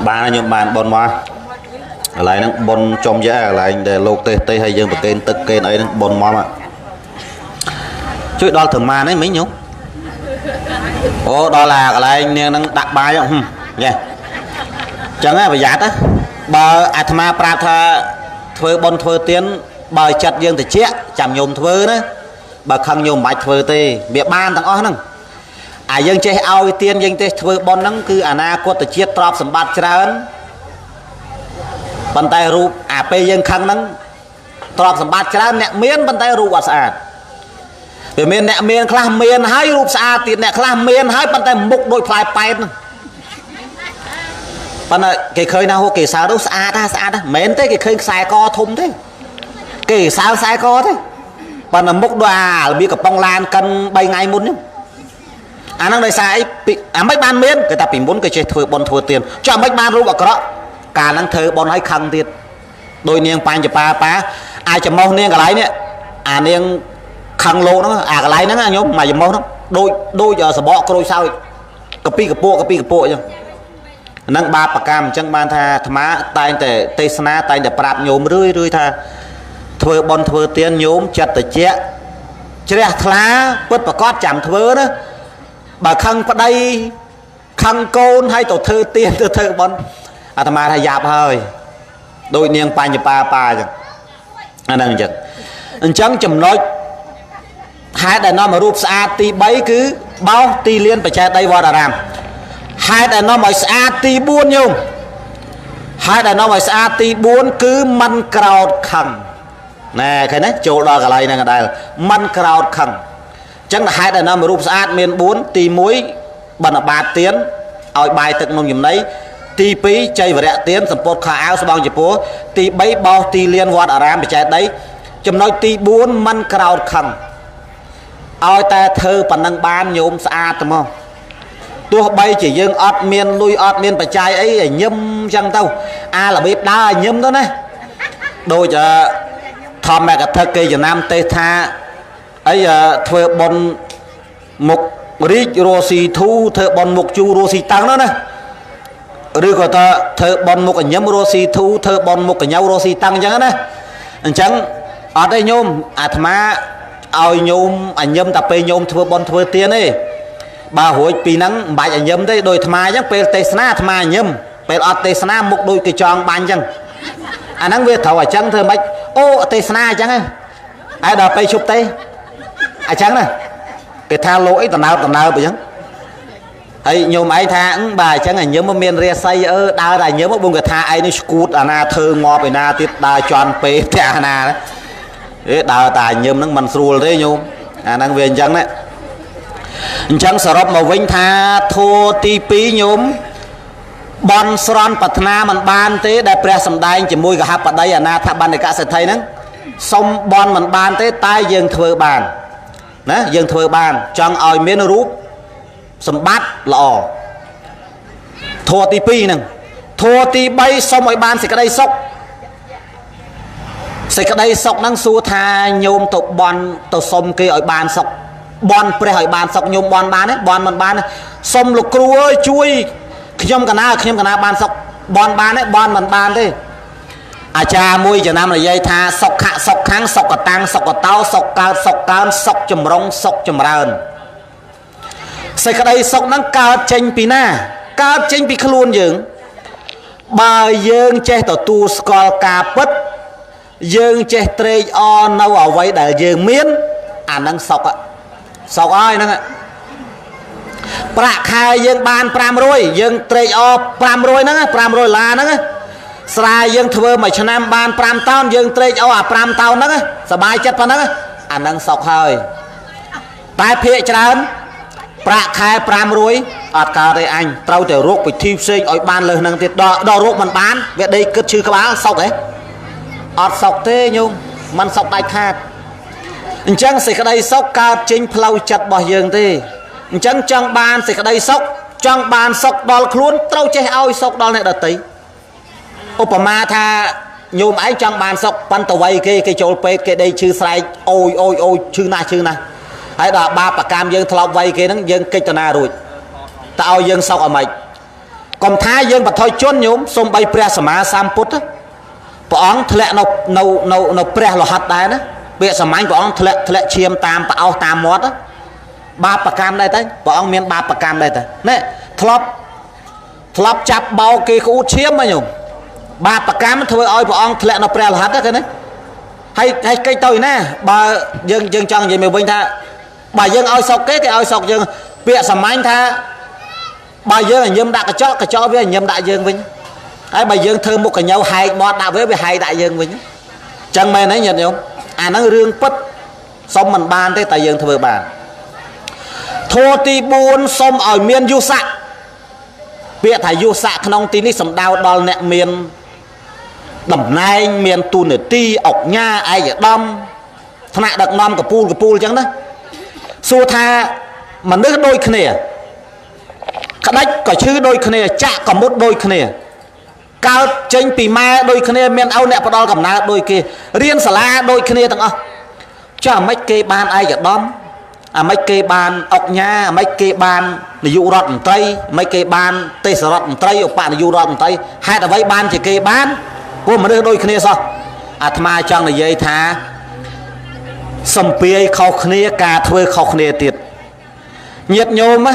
[SPEAKER 1] បានញោមបានប៉ុនមកកន្លែងហ្នឹងប៉ុនចំយ៉ាកន្លែងដែលលោកទេសទេសហើយយើងប្រគេនទឹកគេនអីហ្នឹងប៉ុនមកជួយដល់ត្រមានេះមិញញោមអូដល់អាកន្លែងនាងហ្នឹងដាក់បាយញ៉េចឹងហ៎ប្រយ័ត្នណាបើអាត្មាប្រាប់ថាធ្វើបុណ្យធ្វើទានបើចិត្តយើងតិចចាំញោមធ្វើណាបើខឹងញោមមិនបាច់ធ្វើទេវាបានទាំងអស់ហ្នឹងអាយើងចេះឲ្យទានយើងចេះធ្វើបុណ្យហ្នឹងគឺអនាគតជាតិទ្រព្យសម្បត្តិច្រើនប៉ុន្តែរូបអាពេលយើងខឹងហ្នឹងទ្រព្យសម្បត្តិច្រើនអ្នកមានប៉ុន្តែរូបអត់ស្អាត វាមានអ្នកមានខ្លះមានហើយរូបស្អាតទៀតអ្នកខ្លះមានហើយប៉ុន្តែមុខដូចផ្លែប៉ែតហ្នឹងប៉ុន្តែគេឃើញណាហូគេសើទៅស្អាតណាស្អាតណាមិនមែនទេគេឃើញខ្សែកធំទេគេសើខ្សែកទេប៉ុន្តែមុខដូចអារបៀបកំប៉ុងឡានកិន3ថ្ងៃមុនហ្នឹងអាហ្នឹងដោយសារអីអាមិនបានមានគេថាពីមុនគេចេះធ្វើបុណ្យធ្វើទានចុះអាមិនបានរូបអាក្រក់កាលហ្នឹងធ្វើបុណ្យឲ្យខឹងទៀតដោយនាងបញ្ចបាបាអាចចំោះនាងកន្លែងនេះអានាងខឹងលោកហ្នឹងអាកន្លែងហ្នឹងញោមមកចំោះហ្នឹងដូចសបកក្រូចសើចកពីកពក់កពីកពក់អញ្ចឹងហ្នឹងបាបកម្មអញ្ចឹងបានថាអាត្មាតែងតែទេសនាតែងតែប្រាប់ញោមរឿយរឿយថាធ្វើបុណ្យធ្វើទានញោមចិត្តតិចជ្រះថ្លាពិតប្រកបចាំធ្វើណាបើខឹងប្តីខឹងកូនហើយទៅធ្វើទានទៅធ្វើបុណ្យអាត្មាថាយ៉ាប់ហើយដូចនាងបញ្ញបាបាអញ្ចឹងអាហ្នឹងអញ្ចឹងអញ្ចឹងចំណុចហេតុដែលនាំឲ្យរូបស្អាតទី3គឺបោសទីលានបច្ចេកដីវត្តអារាមហេតុដែលនាំឲ្យស្អាតទី4ញោមហេតុដែលនាំឲ្យស្អាតទី4គឺមិនក្រោតខឹងណែឃើញទេចូលដល់កន្លែងហ្នឹងក៏ដែរមិនក្រោតខឹងអញ្ចឹងហេតុដែលនាំឲ្យរូបស្អាតមាន4ទី1បណ្ឌបាតទានឲ្យបាយទឹកនំចំណីទី2ចៃវរៈទានសម្ពុតខោអាវស្បង់ចំពោះទី3បោសទីលានវត្តអារាមបច្ចេកដីចំណុចទី4មិនក្រោតខឹងឲ្យតែធ្វើប៉ុណ្ណឹងបានញោមស្អាតទៅមកទោះបីជាយើងអត់មានលុយអត់មានបច្ច័យអីឲ្យញឹមចឹងទៅអារបៀបដើរឲ្យញឹមទៅណាដូចធម្មកថាគេចំណាំទេសថាអីធ្វើបុណ្យមុខរីករស់ស៊ីធូធ្វើបុណ្យមុខជូររស់ស៊ីតឹងនោះណាឬក៏ថាធ្វើបុណ្យមុខញឹមរស់ស៊ីធូធ្វើបុណ្យមុខកញៅរស់ស៊ីតឹងអញ្ចឹងណាអញ្ចឹងអត់ទេញោមអាត្មាឲ្យញោមអញឹមតែពេលញោមធ្វើបុណ្យធ្វើទានទេបើរួចពីហ្នឹងមិនបាច់អញឹមទេដោយអាត្មាអញ្ចឹងពេលទេសនាអាត្មាអញឹមពេលអត់ទេសនាមុខដូចគេចងបាញ់អញ្ចឹងអាហ្នឹងវាត្រូវអញ្ចឹងធ្វើម៉េចអូទេសនាអញ្ចឹងហើយដល់ពេលឈប់ទេអញ្ចឹងណាគេថាលោកអីតំណើបតំណើបអញ្ចឹងហើយញោមឯងថាបាទអញ្ចឹងអញឹមមានរាសីអឺដើរតែអញឹមបងគេថាឯងនេះស្គួតអាណាធ្វើងាប់ឯណាទៀតដើរជន់ពេផ្ទះអាណាអេដើរតែអញឹមហ្នឹងមិនស្រួលទេញោមអាហ្នឹងវាអញ្ចឹងណាអញ្ចឹងសរុបមកវិញថាធัวទី2ញោមបន់ស្រន់ប្រាថ្នាមិនបានទេដែលព្រះសម្ដែងជាមួយកហបតីអនាថបណ្ឌិកសេដ្ឋីហ្នឹងសុំបន់មិនបានទេតែយើងធ្វើបានណាយើងធ្វើបានចង់ឲ្យមានរូបសម្បត្តិល្អធัวទី2ហ្នឹងធัวទី3សុំឲ្យបានសេចក្តីសុខសេចក្តីសុខហ្នឹងសួរថាញោមទៅបន់ទៅសុំគេឲ្យបានសុខបន់ព្រះឲ្យបានសុខញោមបន់បានទេបន់មិនបានសុំលោកគ្រូអើយជួយខ្ញុំកណាខ្ញុំកណាបានសុខបន់បានទេបន់មិនបានទេអាចារ្យមួយចំណាំនិយាយថាសុខៈសុខខាងសុខតាំងសុខតោសុខកើតសុខកើនសុខចម្រុងសុខចម្រើនសេចក្តីសុខហ្នឹងកើតចេញពីណាកើតចេញពីខ្លួនយើងបើយើងចេះទទួលស្គាល់ការពិតយើងចេះត្រេកអរនៅអ្វីដែលយើងមានអាហ្នឹងសុខសុខហើយហ្នឹងប្រាក់ខែយើងបាន500យើងត្រេកអរ500ហ្នឹង500ដុល្លារហ្នឹងស្រែយើងធ្វើមួយឆ្នាំបាន5តោនយើងត្រេកអរអា5តោនហ្នឹងសบายចិត្តប៉ុណ្ណឹងអាហ្នឹងសុខហើយតែភាកច្រើនប្រាក់ខែ500អត់កើតទេអញត្រូវតែរកពិធីផ្សេងឲ្យបានលើសហ្នឹងទៀតដល់រកមិនបានវាដេកគិតឈឺក្បាលសុខហ៎អត់សុខទេញោមមិនសុខដាច់ខាតអញ្ចឹងសេចក្តីសុខកើតចេញផ្លូវចិត្តរបស់យើងទេអញ្ចឹងចង់បានសេចក្តីសុខចង់បានសុខដល់ខ្លួនត្រូវចេះឲ្យសុខដល់អ្នកដទៃឧបមាថាញោមឯងចង់បានសុខប៉ុន្តែវ័យគេគេចូលពេទ្យគេដេកឈឺស្រែកអូយអូយអូយឈឺណាស់ឈឺណាស់ហើយដល់បាបកម្មយើងធ្លាប់វ័យគេហ្នឹងយើងកិច្ចតាណារួចតើឲ្យយើងសុខឲ្យម៉េចកុំថាយើងបថុយជនញោមសំបីព្រះសម្មាសម្ពុទ្ធព្រះអង្គធ្លាក់នៅព្រះលោហិតដែរណាពាក្យសាមញ្ញព្រះអង្គធ្លាក់ឈាមតាមប្រអោសតាមមាត់បាបកម្មដែរទៅព្រះអង្គមានបាបកម្មដែរទៅណែធ្លាប់ចាប់បោកគេក្អួតឈាមហ៎ញោមបាបកម្មធ្វើឲ្យព្រះអង្គធ្លាក់នៅព្រះលោហិតហ្នឹងណាហើយកិច្ចទៅឯណាបើយើងចង់និយាយមកវិញថាបើយើងឲ្យសុកគេគេឲ្យសុកយើងពាក្យសាមញ្ញថាបើយើងញឹមដាក់កញ្ចក់កញ្ចក់វាញឹមដាក់យើងវិញហើយបើយើងធ្វើមុខកញ្ញៅហែកមាត់ដាក់វាវាហែកដាក់យើងវិញអញ្ចឹងមែនទេញាតិញោមអាហ្នឹងរឿងពិត សុំមិនបានទេតែយើងធ្វើបានធម៌ទី4សុំឲ្យមានយុស័កពាក្យថាយុស័កក្នុងទីនេះសំដៅដល់អ្នកមានតំណែងមានទូនាទីអុកញ៉ាឯកឧត្តមថ្នាក់ដឹកនាំកពូលកពូលអញ្ចឹងណាសួរថាមនុស្សដូចគ្នាក្តាច់ក៏ឈឺដូចគ្នាចាក់ក៏មុតដូចគ្នាកើតចេញពីម៉ែដូចគ្នាមានឪអ្នកផ្ដល់កំណើតដូចគេរៀនសាលាដូចគ្នាទាំងអស់ចុះអាម៉េចគេបានឯកឧត្តមអាម៉េចគេបានអុកញ៉ាអាម៉េចគេបាននាយករដ្ឋមន្ត្រីអាម៉េចគេបានទេសរដ្ឋមន្ត្រីឧបនាយករដ្ឋមន្ត្រីហេតុអ្វីបានជាគេបានពួកមនុស្សដូចគ្នាសោះអាត្មាចង់និយាយថាសំពាយខុសគ្នាការធ្វើខុសគ្នាទៀតញាតិញោម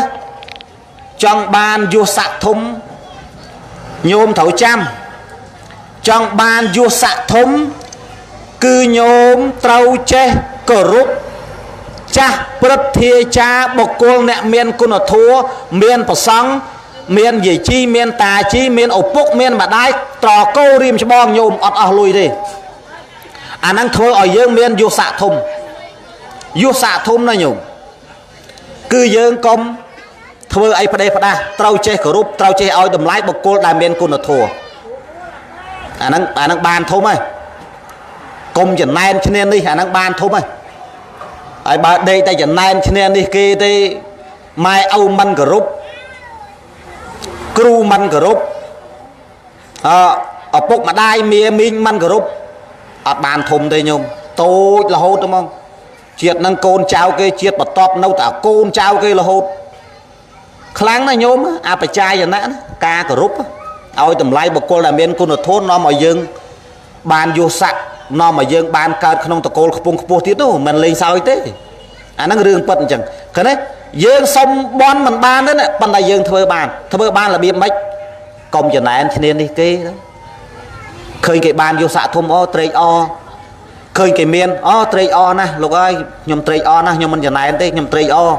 [SPEAKER 1] ចង់បានយុស័កធំញោមត្រូវចាំចង់បានយុស័កធំគឺញោមត្រូវចេះគោរពចាស់ព្រឹទ្ធាចារ្យបុគ្គលអ្នកមានគុណធម៌មានប្រសង់មានយាយជីមានតាជីមានឪពុកមានម្ដាយត្រកោរៀមច្បងញោមអត់អស់លុយទេអាហ្នឹងធ្វើឲ្យយើងមានយុស័កធំយុស័កធំណាញោមគឺយើងកុំធ្វើអីផ្ដេសផ្ដាស់ត្រូវចេះគោរពត្រូវចេះឲ្យតម្លៃបុគ្គលដែលមានគុណធម៌អាហ្នឹងបានធំហើយកុំចំណែនឈ្នានេះអាហ្នឹងបានធំហើយហើយបើដេកតែចំណែនឈ្នានេះគេទេម៉ែឪមិនគោរពគ្រូមិនគោរពឪពុកម្ដាយមាមីងមិនគោរពអត់បានធំទេញោមតូចរហូតទៅហ្មងជាតិនឹងកូនចៅគេជាតិបន្ទាប់នៅតែកូនចៅគេរហូតខ្លាំងណាស់ញោមអបជាយណៈណាការគោរពឲ្យតម្លៃបុគ្គលដែលមានគុណធម៌នាំឲ្យយើងបានយុស័កនាំឲ្យយើងបានកើតក្នុងតកូលខ្ពង់ខ្ពស់ទៀតនោះមិនលេងសើចទេអាហ្នឹងរឿងពិតអញ្ចឹងឃើញទេយើងសុំបន់មិនបានទេណាប៉ុន្តែយើងធ្វើបានធ្វើបានរបៀបម៉េចកុំចំណែនឈ្នានេះគេឃើញគេបានយុស័កធំអូត្រេកអរឃើញគេមានអូត្រេកអរណាស់លោកអើយខ្ញុំត្រេកអរណាស់ខ្ញុំមិនចំណែនទេខ្ញុំត្រេកអរ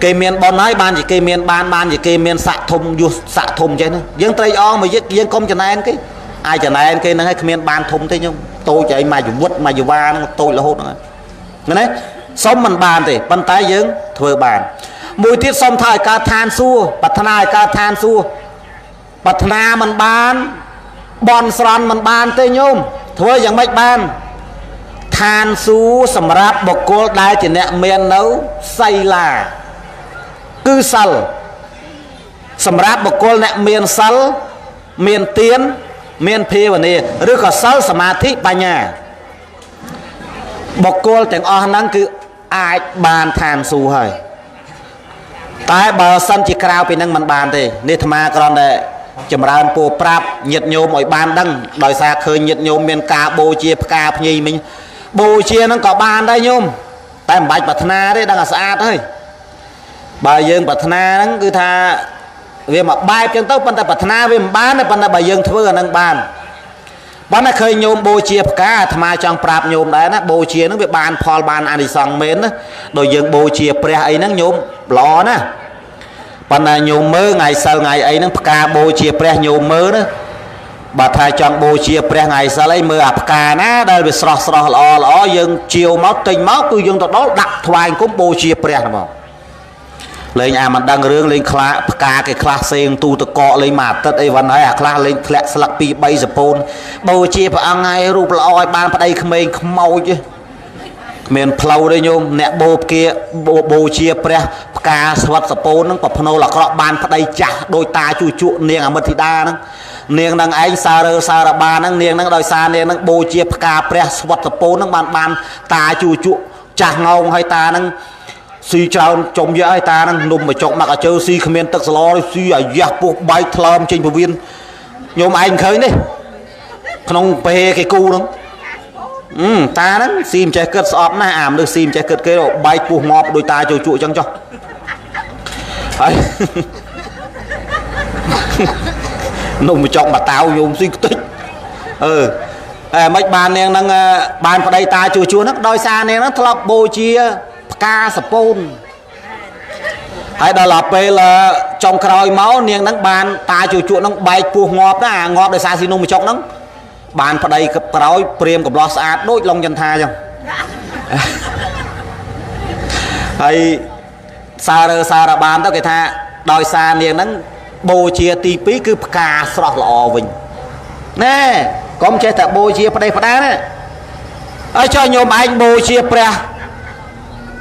[SPEAKER 1] គេមានបនហើយបានជាគេមានបានជាគេមានស័កធំយុស័កធំចេះណាយើងត្រេកអរមកយើងកុំចំណែនគេអាចចំណែនគេហ្នឹងឲ្យគ្មានបានធំទេខ្ញុំតូចឯងមកជីវិតមកយុវាហ្នឹងតូចរហូតហ្នឹងណាសុំមិនបានទេប៉ុន្តែយើងធ្វើបានមួយទៀតសុំថាឲ្យកើតឋានសួគ៌ប្រាថ្នាឲ្យកើតឋានសួគ៌ប្រាថ្នាមិនបានបន់ស្រន់មិនបានទេញោមធ្វើយ៉ាងម៉េចបានឋានសួគ៌សម្រាប់បុគ្គលដែលជាអ្នកមាននៅសីលាគឺសិលសម្រាប់បុគ្គលអ្នកមានសិលមានទានមានភាវនាឬក៏សិលសមាធិបញ្ញាបុគ្គលទាំងអស់ហ្នឹងគឺអាចបានឋានសួគ៌ហើយតែបើសិនជាក្រៅពីហ្នឹងមិនបានទេនេះអាត្មាគ្រាន់តែចម្រើនពោប្រាប់ញាតិញោមឲ្យបានដឹងដោយសារឃើញញាតិញោមមានការបូជាផ្កាភ្ញីមិញបូជាហ្នឹងក៏បានដែរញោមតែមិនបាច់ប្រាថ្នាទេដឹងតែស្អាតហើយបើយើងប្រាថ្នាហ្នឹងគឺថាវាមកបែបចឹងទៅប៉ុន្តែប្រាថ្នាវាមិនបានទេប៉ុន្តែបើយើងធ្វើអាហ្នឹងបានប៉ុន្តែឃើញញោមបូជាផ្កាអាត្មាចង់ប្រាប់ញោមដែរណាបូជាហ្នឹងវាបានផលបានអានិសង្សមែនណាដូចយើងបូជាព្រះអីហ្នឹងញោមល្អណាស់ប៉ុន្តែញោមមើលថ្ងៃសិលថ្ងៃអីហ្នឹងផ្កាបូជាព្រះញោមមើលណាបើថាចង់បូជាព្រះថ្ងៃសិលអីមើលអាផ្កាណាដែលវាស្រស់ស្រស់ល្អល្អយើងជាវមកទិញមកគឺយើងទៅដល់ដាក់ថ្វាយអង្គមបូជាព្រះហ្មងលេងអាមិនដឹងរឿងលេងខ្លាផ្កាគេខ្លះសេងទូតកកលេងមួយអាទិត្យអីវ៉ាន់ហើយអាខ្លះលេងធ្លាក់ស្លឹក2 3សពូនបូជាព្រះអង្គហើយរូបល្អឲ្យបានប្តីក្មេងខ្មោចគ្មានផ្លូវទេញោមអ្នកបូគេបូជាព្រះផ្កាស្វិតសពូនហ្នឹងប្រភ្នូលអាក្រក់បានប្តីចាស់ដោយតាជួជក់នាងអមិធីតាហ្នឹងនាងនឹងឯងសាររើសារបាហ្នឹងនាងហ្នឹងដោយសារនាងហ្នឹងបូជាផ្កាព្រះស្វិតសពូនហ្នឹងបានតាជួជក់ចាស់ងងហើយតាហ្នឹងស៊ីច្រើនចុំយកឲ្យតាហ្នឹងនំមកចុកមកអាជើស៊ីគ្មានទឹកស្លស៊ីអាយ៉ាស់ពោះបែកថ្លើមចេញពវៀនញោមឯងឃើញទេក្នុងពេលគេគូហ្នឹងតាហ្នឹងស៊ីមិនចេះគិតស្អប់ណាស់អាមនុស្សស៊ីមិនចេះគិតគេបែកពោះងាប់ដោយតាចូលជក់ចឹងចុះហើយនំមកចុកមកតាវញោមស៊ីខ្ទេចអឺតែមិនបាននាងហ្នឹងបានប្តីតាជួជួហ្នឹងដោយសារនាងហ្នឹងធ្លាប់បូជាផ្កាសពូនហើយដល់ពេលចុងក្រោយមកនាងហ្នឹងបានតាជួជក់ហ្នឹងបែកពោះងាប់ណាងាប់ដោយសារស៊ីនំបញ្ចុកហ្នឹងបានប្តីក្រោយព្រាមកំឡោះស្អាតដូចឡុងចន្ទាចឹង ហើយសាររើសារបានទៅគេថាដោយសារនាងហ្នឹងបូជាទី2គឺផ្កាស្រស់ល្អវិញណែកុំចេះតែបូជាប្តេផ្ដាណាហើយចុះញោមឯងបូជាព្រះ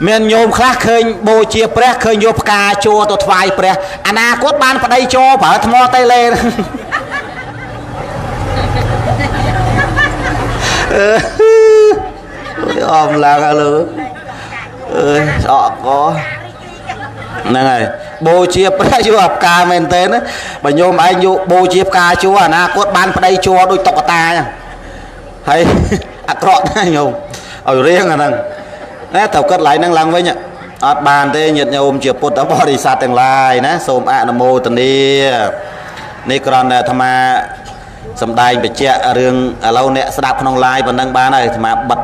[SPEAKER 1] មានញោមខ្លះឃើញបូជាព្រះឃើញយកផ្កាជួទៅថ្វាយព្រះអនាគតបានប្តីជួប្រើថ្មតេឡេអឺអមឡើងហើយលើអើយស្អកកហ្នឹងហើយបូជាព្រះយកអាផ្កាមែនទេណាបើញោមឯងយកបូជាផ្កាជួអនាគតបានប្តីជួដូចតុក្កតាចឹងហើយអាក្រក់ណាស់ញោមឲ្យរៀងអាហ្នឹងណាត្រូវគិតឡើងហ្នឹងឡើងវិញអត់បានទេញាតិញោមជាពុទ្ធបរិស័ទទាំងឡាយណាសូមអនុមោទនានេះគ្រាន់តែអាត្មាសំដែងបញ្ជាក់រឿងឥឡូវអ្នកស្ដាប់ក្នុង live ប៉ុណ្ណឹងបានហើយអាត្មាបិទ